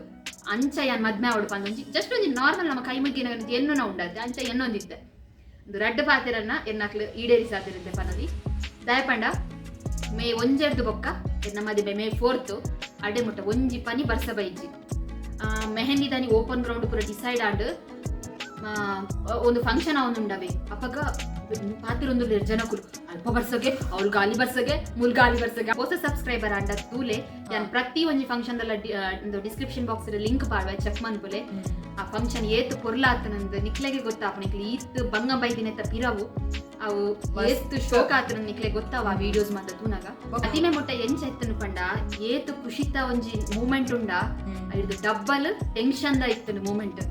ಅಂಚ ಯಾನ್ ಮದ್ಮೆ ಅವಡು ಪಂದೊಂಜಿ ಜಸ್ಟ್ ಒಂಜಿ ನಾರ್ಮಲ್ ನಮ್ಮ ಕೈ ಮುಗಿನ ಎನ್ನುನ ಉಂಡಾತೆ ಅಂಚ ಎನ್ನೊಂದಿತ್ತೆ. ಒಂದು ರಡ್ಡ್ ಪಾತೆರನ್ನ ಎನ್ನಾಕ್ಲು ಈಡೇರಿಸಾತಿರುತ್ತೆ ಪನದಿ. ದಾಯ ಪಂಡ ಮೇ ಒಂಜೆರ್ದು ಬೊಕ್ಕ ಎನ್ನ ಮದಿಮೆ ಮೇ 4 ಅಡೆ ಮುಟ್ಟ ಒಂಜಿ ಪನಿ ಬರ್ಸ ಬೈಜಿ. ಮೆಹಂದಿ ದಾನಿ ಓಪನ್ ಗ್ರೌಂಡ್ ಪೂರ ಡಿಸೈಡ್ ಆಂಡ್ ಒಂದು ಫಂಕ್ಷನ್ ಅವನುಂಡವೆ. ಅಪಗ ಪಾತಿರೊಂದು ಜನಕುಲು ಅಲ್ಪ ಬರ್ಸಗೆ ಅವಳು ಗಾಲಿ ಬರ್ಸಗೆ ಮುಲ್ ಗಾಲಿ ಬರ್ಸಗೆ. ಹೊಸ ಸಬ್ಸ್ಕ್ರೈಬರ್ ಆಂಡ ತೂಲೆ ಯಾನ್ ಪ್ರತಿ ಒಂಜಿ ಫಂಕ್ಷನ್ ದಲ್ಲ ಡಿಸ್ಕ್ರಿಪ್ಷನ್ ಬಾಕ್ಸ್ ಲಿಂಕ್ ಪಾಡುವ ಚೆಕ್ ಮನ್ಪುಲೆ. ಆ ಫಂಕ್ಷನ್ ಏತ್ ಪೊರ್ಲಾತನಂದ್ ನಿಕ್ಲೆಗೆ ಗೊತ್ತಾಪ. ನಿಕ್ಲೆ ಈತ್ ಬಂಗ ಬೈದಿನೆತ್ತ ಪಿರವು ಅವು ಏತ್ ಶೋಕ ಆತನ ನಿಕ್ಲೆ ಗೊತ್ತಾವ ಆ ವಿಡಿಯೋಸ್ ಮಾತ ತೂನಾಗ. ಅತಿಮೆ ಮುಟ್ಟ ಎಂಚ ಎತ್ತನು ಪಂಡ ಏತ್ ಖುಷಿತ ಒಂಜಿ ಮೂಮೆಂಟ್ ಉಂಡ ಐದು ಡಬ್ಬಲ್ ಟೆನ್ಷನ್ the ಇತ್ತನು ಮೂಮೆಂಟ್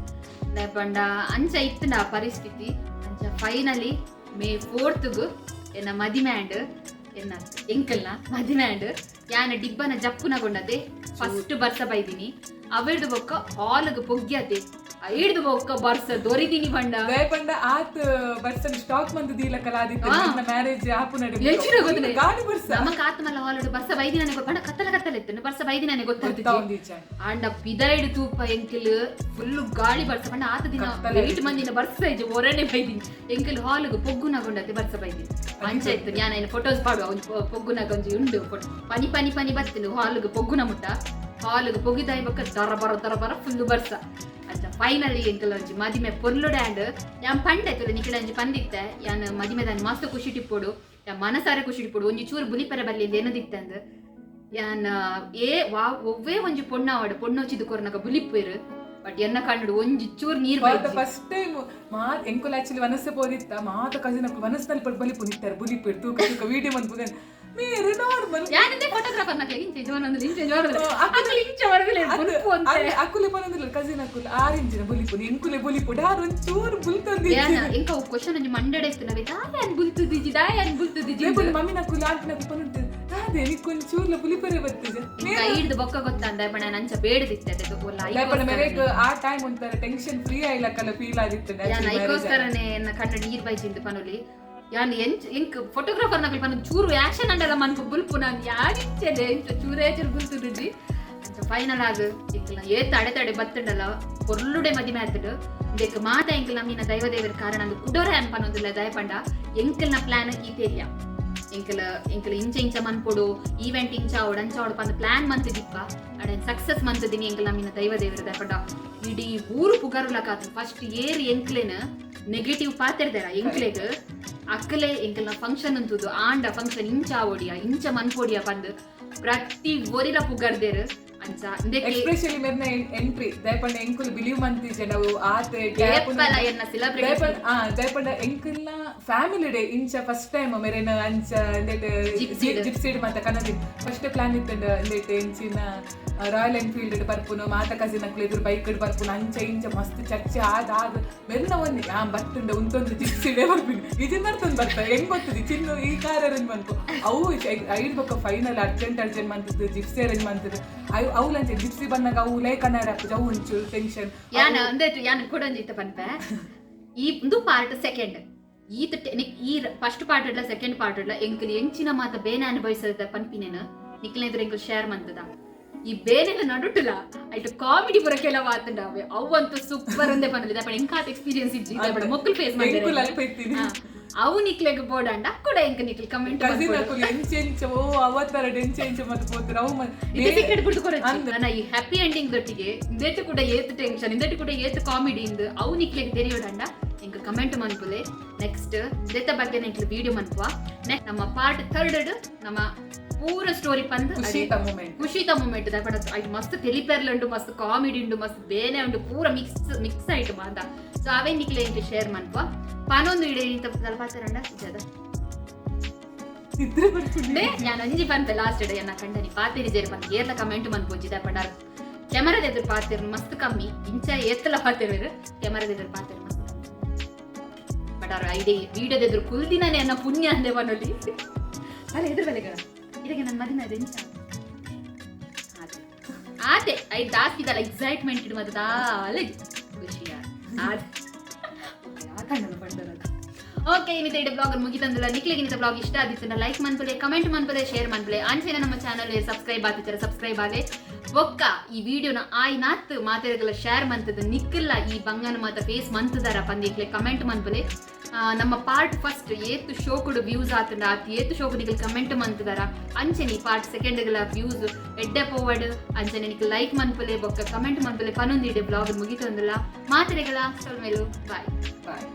ಪಂಡ ಅಂಚ ಇತ್ತುಂಡ ಆ ಪರಿಸ್ಥಿತಿ. ಅಂಚ ಫೈನಲಿ ಮೇ 4 ಎನ್ನ ಮದಿಮೆ ಆಂಡ್ ಎನ್ನ ಎಂಕಲ್ನ ಮದಿಮೆ ಆಂಡ್ ಯಾನ ಡಿಬ್ಬನ ಜಪ್ಪುನ ಕೊಂಡತೆ ಫಸ್ಟ್ ಬರ್ಸ ಬೈದಿನಿ. ಅವೆರ್ದು ಬೊಕ್ಕ ಹಾಲ್ಗ್ ಪೊಗ್ಗ್ಯತೆ ಐಡ್ದು ಬೊಕ್ಕ ಬರ್ಸ ದೊರಿದಿನಿ ಬಂಡ. ಪಂಡ ಆತ್ ಬರ್ಸನ್ ಸ್ಟಾಕ್ ಮಂದು ದೀಲಕಲ ಆದಿತ್ತೆ ಮ್ಯಾರೇಜ್ ಆಪು ನಡೆ ಎಂಚಿನ ಗೊತ್ತಲೇ? ಗಾಳಿ ಬರ್ಸ ನಮಕ್ ಆತ್ಮಲ್ಲ ಹಾಲ್ ಬರ್ಸ ಬೈದಿನ ಪಂಡ ಕತ್ತಲ ಕತ್ತಲ ಇತ್ತು ಬರ್ಸ ಬೈದಿನ ಗೊತ್ತಾಗ್ತದೆ. ಆಂಡ ಬಿದೈಡ್ ತೂಪ ಎಂಕಲ್ ಫುಲ್ ಗಾಳಿ ಬರ್ಸ ಪಂಡ ಆತ ದಿನ ವೇಟ್ ಮಂದಿನ ಬರ್ಸ ಇಜ್ಜಿ ಒರನೆ ಬೈದಿನಿ ಎಂಕಲ್ ಹಾಲ್ಗ್ ಪೊಗ್ಗುನಗೊಂಡತೆ ಬರ್ಸ ಬೈದಿನಿ ಅಂಚ ಇತ್ತು. ಯಾನ ಫೋಟೋಸ್ ಪಾಡುವ ಒಂಜಿ ಪೊಗ್ಗುನಗ ಒಂಜಿ ಉಂಡು ಫೋಟೋ ಪನಿ ಪನಿ ಪನಿ ಬತ್ತಿನ ಹಾಲ್ಗ್ ಪೊಗ್ಗುನ ಮುಟ್ಟ ಹಾಲ್ಗ್ ಪೊಗಿದಾಯಿ ಬೊಕ್ಕ ದರ ಬರ ದರ ಬರ ಫುಲ್ ಬರ್ಸ. ಅಂಚ ಫೈನಲಿ ಎಂಕಲ್ ಒಂಜಿ ಮದಿಮೆ ಪೊರ್ಲುಡೆ ಆಂಡ್ ಯಾನ್ ಪಂಡೆ ತುಲೆ ನಿಖಿಲ ಒಂಜಿ ಪಂದಿತ್ತೆ ಯಾನ್ ಮದಿಮೆ ದಾನಿ ಮಸ್ತ್ ಖುಷಿ ಟಿಪ್ಪೊಡು ಯಾನ್ ಮನಸಾರೆ ಖುಷಿ ಟಿಪ್ಪೊಡು ಒಂಜಿ ಚೂರು ಬುಲಿಪೆರೆ ಬಲ್ಲಿ ಏನದಿತ್ತಂದ್ ಯಾನ್ ಏ ವಾ ಒವ್ವೇ ಒಂಜಿ ಪೊಣ್ಣಾವಡು ಪೊಣ್ಣೊಚ್ಚಿದು ಕೊರ್ನಗ ಬುಲಿಪ್ಪೇರು ಬಟ್ ಎನ್ನ ಕಣ್ಣುಡು ಒಂಜಿ ಚೂರು ನೀರು ಫಸ್ಟ್ ಟೈಮ್ ಮಾತ್ ಎಂಕುಲ್ ಆಕ್ಚುಲಿ ವನಸ್ಸೆ ಪೋದಿತ್ತ ಮಾತ ಕಸಿನ್ ಅಕ್ಕುಲು ವನಸ್ನಲ್ಲಿ ಪಡ್ ಬಲಿಪು ನಿತ್ತಾರೆ ಬುಲಿಪಿರ್ ತೂಕ ತೂಕ ವಿಡಿಯೋ ಮನ್ಪುಗ ಮೇರೆ ನಾರ್ಮಲ್ ಯಾನಿಂದೆ ಫೋಟೋಗ್ರಾಫರ್ ನಕ್ಲೆ ಇಂಚೆ ಜೋನೊಂದು ಇಂಚೆ ಜೋನೊಂದು ಅಕುಲು ಇಂಚೆ ಹೊರಗಲೆ ಬುಲ್ಪು ಅಂತ ಅಕ್ಕುಲೆ ಪನೊಂದಿಲ್ಲ ಕಸಿನ್ ಅಕ್ಕುಲು ಆರೆಂಜಿನ ಬುಲಿಪು ಎಂಕುಲೆ ಬುಲಿಪು ಡಾರ್ ಒಂದ್ ಚೂರು ಬುಲ್ತೊಂದಿ. ಯಾನ ಎಂಕ ಕ್ವಶನ್ ಒಂಜಿ ಮಂಡಡೆ ಇತ್ತು ದಾಯನ್ ಬುಲ್ತುದಿಜಿ ದಾಯನ್ ಬುಲ್ತುದಿಜಿ. ಮಮ್ಮಿನ ಅಕ್ಕುಲು ಆಂಟಿನ ಅಕ್ಕುಲು ಪನೊಂದು ದಾದೆ ನಿಕ್ಕೊಂದ್ ಚೂರ್ಲ ಬುಲಿಪರೆ ಬತ್ತಿದೆ. ಐಡ್ದು ಬೊಕ್ಕ ಗೊತ್ತಂದ ಬಣ ನಂಚ ಬೇಡದಿತ್ತೆ ದಾಯಪಂಡ ಮೇರೆಗ್ ಆ ಟೈಮ್ ಒಂಥರ ಟೆನ್ಷನ್ ಫ್ರೀ ಆಯ್ಲಕ್ಕಲ್ಲ ಫೀಲ್ ಆಗಿತ್ತು. ಯಾನ್ ಐಕೋಸ್ಕರನೇ ಎನ್ನ ಕಣ್ಣ ನೀರ್ ಬೈಜಿಂದು ಪನುಲಿ. ಯಾನ್ ಎಂಚ್ ಎಂಕ್ ಫೋಟೋಗ್ರಾಫರ್ ನಕಲಿ ಪನ ಚೂರು ಆಕ್ಷನ್ ಅಂಡಲ ಮನ್ಪು ಬುಲ್ಪು ನಾನು ಯಾನಿಂಚೆಲೆ ಇಂಚ ಚೂರೇ ಚೂರು ಬುಲ್ತುದಿಜಿ. ಅಂಚ ಫೈನಲ್ ಆಗ್ ಎಂಕ್ಲ ಏತ್ ಅಡೆ ತಡೆ ಬತ್ತುಂಡಲ ಪೊರ್ಲುಡೆ ಮದಿಮೆ ಆತುಂಡು. ಇಂದೆಕ್ ಮಾತ ಎಂಕ್ಲ ನಮ್ಮಿನ ದೈವ ದೇವರ ಕಾರಣ ಅಂದ್ ಕುಡೋರೆ ಅನ್ಪನೊಂದುಲ್ಲ. ದಯಪಂಡ ಎಂಕಲ್ನ ಪ್ಲಾನ್ ಈತೇರಿಯ ಎಂಕಲ ಎಂಕಲ ಇಂಚ ಇಂಚ ಮನ್ಪೊಡು, ಈವೆಂಟ್ ಇಂಚ ಆವೊಡು, ಅಂಚ ಆವೊಡು ಪಂದ್ ಪ್ಲಾನ್ ಮಂತಿದಿಪ್ಪ. ಅಡೆ ಸಕ್ಸಸ್ ಮಂತಿದ್ದೀನಿ ಎಂಕಲ ನಮ್ಮಿನ ದೈವ ದೇವರದ. ಪಂಡ ಇಡೀ ಊರು ಪುಗರುಲಕಾತು. ಫಸ್ಟ್ ಏರ್ ಎಂಕ್ಲೆನ ನೆಗೆಟಿವ್ ಪಾತೆರ್ದಾರ ಎಂಕ್ಲೆಗ್, ಅಕ್ಕಲೆ ಎಂಕಲ್ನ ಫಂಕ್ಷನ್ ಅಂತುದು ಆಂಡ ಫಂಕ್ಷನ್ ಇಂಚ ಆವೊಡಿಯ, ಇಂಚ ಮನ್ಪೊಡಿಯ ಪಂದ್ ಪ್ರತಿ ಒರಿಲ ಪುಗರ್ದೇರು. ಅಂಚ ಇಂದಕ್ಕೆ ಎಸ್ಪೆಷಲಿ ಮೆರ್ನ ಎಂಟ್ರಿ ದಯಪಂಡ ಎಂಕುಲು ಬಿಲೀವ್ ಮಂತಿಜೆ ನಾವು ಆತೆ. ಏಪಲ ಎನ್ನ ಸೆಲೆಬ್ರಿಟಿ. ದಯಪಂಡ ಎಂಕಲ್ನ ಫ್ಯಾಮಿಲಿ ಡೇ ಇಂಚ ಫಸ್ಟ್ ಟೈಮ್ ಮೆರೆನ ಅಂಚ ಜಿಪ್ಸಿಡ್. ಜಿಪ್ಸಿಡ್ ಮಾತ ಕನದಿನ್. ಫಸ್ಟ್ ಪ್ಲಾನ್ ಇತ್ತಂಡ ಇಂದೆಟ್ ಎಂಚಿನ ರಾಯಲ್ ಎನ್ಫೀಲ್ಡ್ ಬರ್ಪುನು, ಮಾತ ಕಸಿನ್ ಅಕ್ಲು ಎದುರು ಬೈಕ್ ಬರ್ಪುನು, ಅಂಚ ಇಂಚ ಮಸ್ತ್ ಚರ್ಚೆ ಆದ ಆದ ಮೆರ್ನ ಒಂದಿ ಆ ಬತ್ತುಂಡ ಉಂತೊಂದು ಜಿಪ್ಸಿಡೇ ಬರ್ಪಿನಿ. ಇಜಿನ್ ನರ್ತೊಂದು ಬರ್ತ ಹೆಂಗ್ ಗೊತ್ತದೆ ಚಿನ್ನು ಈ ಕಾರ್ ಅರೇಂಜ್ ಮನ್ಪು ಅವು ಐಡ್ ಬೊಕ್ಕ ಫೈನಲ್ ಅರ್ಜೆಂಟ್ ಅರ್ಜೆಂಟ್ ಮಂತದ್ದು ಜಿಪ್ಸಿ ಅರೇಂಜ್ ಮಂತದ್ದು. ಅವು ಅವುಲಂಚೆ ಜಿಪ್ಸಿ ಬಂದಾಗ ಅವು ಲೈ ಕನ್ನಡ ಅವು ಒಂಚೂರು ಟೆನ್ಷನ್. ಯಾನ ಅಂದೆಟ್ ಯಾನ್ ಕೊಡೊಂಜಿತ್ತ ಪನ್ಪೆ. ಈ ಒಂದು ಪಾರ್ಟ್ ಸೆಕೆಂಡ್ ಈತ ಈ ಫಸ್ಟ್ ಪಾರ್ಟ್ ಇಡ್ಲ ಸೆಕೆಂಡ್ ಪಾರ್ಟ್ ಇಡ್ಲ ಎಂಕಲ್ ಎಂಚಿನ ಮಾತ ಬೇನೆ ಅನುಭವಿಸದ ಪನ್ಪಿನೇನು ನಿಕ್ಲ ಎದುರು ಎಂಕಲ್ ಶೇರ್ ಮಂತದ. ಈ ಬೇನೆಲ್ಲ ನಡುಟುಲ ಐಟ್ ಕಾಮಿಡಿ ಪೂರ ಕೆಲವು ಆತಂಡ ಅವೆ ಅವಂತೂ ಸೂಪರ್ ಅಂದೆ ಪನಲಿ. ದಪಣ ಎಂಕಾತ ಎಕ್ಸ್ಪೀರಿಯನ್ಸ್ ಇಜ್ಜಿ, ದಪಣ ಮೊಕ್ಕಲ್ ಫೇಸ್ ಎಂಕುಲ್ ಮಾಡ್ತಾರೆ. ಅಲ್ಪ ಇತ್ತೀನಿ. ಅವು ನಿಕ್ಲೆಗ್ ಬೋಡಂಡ ಕೂಡ ಎಂಕ ನಿಕ್ಲ್ ಕಮೆಂಟ್. ಕಸಿನ್ ಅಕುಲು ಎಂಚ ಎಂಚ ಓ ಅವತಾರ ಎಂಚ ಎಂಚ ಮತ್ತೆ ಪೋತಾರೆ ಅವು ಇದು ಸೀಕ್ರೆಟ್ ಬಿಡ್ದು ಕೊರೊಚ್ಚಿ. ನನ್ನ ಈ ಹ್ಯಾಪಿ ಎಂಡಿಂಗ್ ದೊಟ್ಟಿಗೆ ಇಂದೆಟ್ಟು ಕೂಡ ಏತ್ ಟೆನ್ಷನ್, ಇಂದೆಟ್ಟು ಕೂಡ ಏತ್ ಕಾಮಿಡಿ ಇಂದು ಅವು ನಿಕ್ಲೆಗ್ ತೆರಿಯೋಡಂಡ ಎಂಕ್ ಕಮೆಂಟ್ ಮನ್ಪುಲೆ. ನೆಕ್ಸ್ಟ್ ಇದೆತ್ತ ಬಗ್ಗೆ ಎಂಕ್ಲು ವಿಡಿಯೋ ಮನ್ಪುವ. ನೆಕ್ಸ್ಟ್ ನಮ್ಮ ಪಾರ್ಟ್ ಥರ್ಡ್ ನಮ್ಮ ಪೂರ ಸ್ಟೋರಿ ಪಂದ್. ಖುಷಿತ ಮೂಮೆಂಟ್. ಖುಷಿತ ಮೂಮೆಂಟ್ ದಪಡ ಐಟ್ ಮಸ್ತ್ ತೆಲಿಪೆರ್ಲ ಉಂಡು, ಮಸ್ತ್ ಕಾಮಿಡಿ ಉಂಡು, ಮಸ್ತ್ ಬೇನೆ ಉಂಡು, ಪೂರ ಮಿಕ್ಸ್ ಮಿಕ್ಸ್ ಆಯ್ತು ಮಾತ. ಸೊ ಅವೇ ನಿಕ್ಲೆ ಎಂಕ್ ಶೇರ್ ಮನ್ಪುವ. ಪನೊಂದು ಇಡೆ ಇಂತ ಪಾತರಂಡ ಜದ ನಿದ್ರೆ ಬರ್ಪುಂಡು. ഞാൻ ಒಂಜಿ ಪನ್ಪೆ ಲಾಸ್ಟ್ ಡೇ. ಎನ್ನ ಕಂಡನಿ ಪಾತೆರಿಜೇರು ಪಂದ್ ಏರ್ಲ ಕಮೆಂಟ್ ಮನ್ಪೊಂಜಿ. ಪಂಡಾರ್ ಕ್ಯಾಮರಾದ ಎದುರು ಪಾತೆರ್ ಮಸ್ತ್ ಕಮ್ಮಿ. ಇಂಚ ಏತ್ತಲ ಪಾತೆರು, ಕ್ಯಾಮರಾದ ಎದುರು ಪಾತೆರ್ ಮಸ್ತ್ ಕಮ್ಮಿ. ಬಟ್ ಅವ್ರ ಐದೇ ವಿಡಿಯೋದ ಎದುರು ಕುಲ್ದಿನಾನೆ ಎನ್ನ ಪುಣ್ಯ ಅಂದೆ ಪನೊಲಿ. ಅಲ್ಲ ಎದುರು ಬೆಲೆಗಳ ಇದಕ್ಕೆ ನನ್ನ ಮದಿನ ಅದು ಎಂಚ ಆತೆ ಆತೆ I ಜಾಸ್ತಿ ಇದಲ್ಲ ಎಕ್ಸೈಟ್ಮೆಂಟ್ ಇಡು ಮತ್ತೆ ದಾಲ ಖುಷಿಯ ಆತೆ ಆತಣ್ಣನ ಪಂಡರಲ್ಲ. ಓಕೆ, ಇನ್ನಿತ ಇಡೀ ಬ್ಲಾಗ್ ಮುಗಿತಂದಿಲ್ಲ. ನಿಕ್ಲೆಗೆ ಇನ್ನಿತ ಬ್ಲಾಗ್ ಇಷ್ಟ ಆದಿತ್ತು ಲೈಕ್ ಮನ್ಪಲೆ, ಕಮೆಂಟ್ ಮನ್ಪಲೆ, ಶೇರ್ ಮನ್ಪಲೆ. ಅಂಚೆನೆ ನಮ್ಮ ಚಾನಲ್ ಸಬ್ಸ್ಕ್ರೈಬ್ ಆತಿತ್ತರ ಸಬ್ಸ್ಕ್ರೈಬ್ ಆಲೆ. ಬೊಕ್ಕ ಈ ವಿಡಿಯೋನ ಆಯ್ನಾತ್ ಮಾತೆರೆಗಲ ಶೇರ್ ಮಂತದ ನಿಕ್ಕಲ್ಲ ಈ ಬಂಗನ ಮಾತ ಫೇಸ್ ಮಂತದಾರ ಪಂದಿಕ್ಲೆ ಕಮೆಂಟ್ ಮನ್ಪಲೆ. ನಮ್ಮ ಪಾರ್ಟ್ ಫಸ್ಟ್ ಏತು ಶೋಕುಡು ವ್ಯೂಸ್ ಆತಂಡ ಆತ್ ಏತು ಶೋಕು ನಿಕಲ್ ಕಮೆಂಟ್ ಮಂತದಾರ. ಅಂಚೆನೆ ಈ ಪಾರ್ಟ್ ಸೆಕೆಂಡ್ಗಳ ವ್ಯೂಸ್ ಎಡ್ಡೆ ಪೋವಡ್. ಅಂಚೆನೆ ನಿಕ್ ಲೈಕ್ ಮನ್ಪಲೆ ಬೊಕ್ಕ ಕಮೆಂಟ್ ಮನ್ಪಲೆ ಪನೊಂದಿಡೆ. ಬ್ಲಾಗ್ ಮುಗಿತಂದಿಲ್ಲ. ಮಾತೆರೆಗಳ ಸೊಲ್ಮೆಲು, ಬಾಯ್. ಬಾಯ್.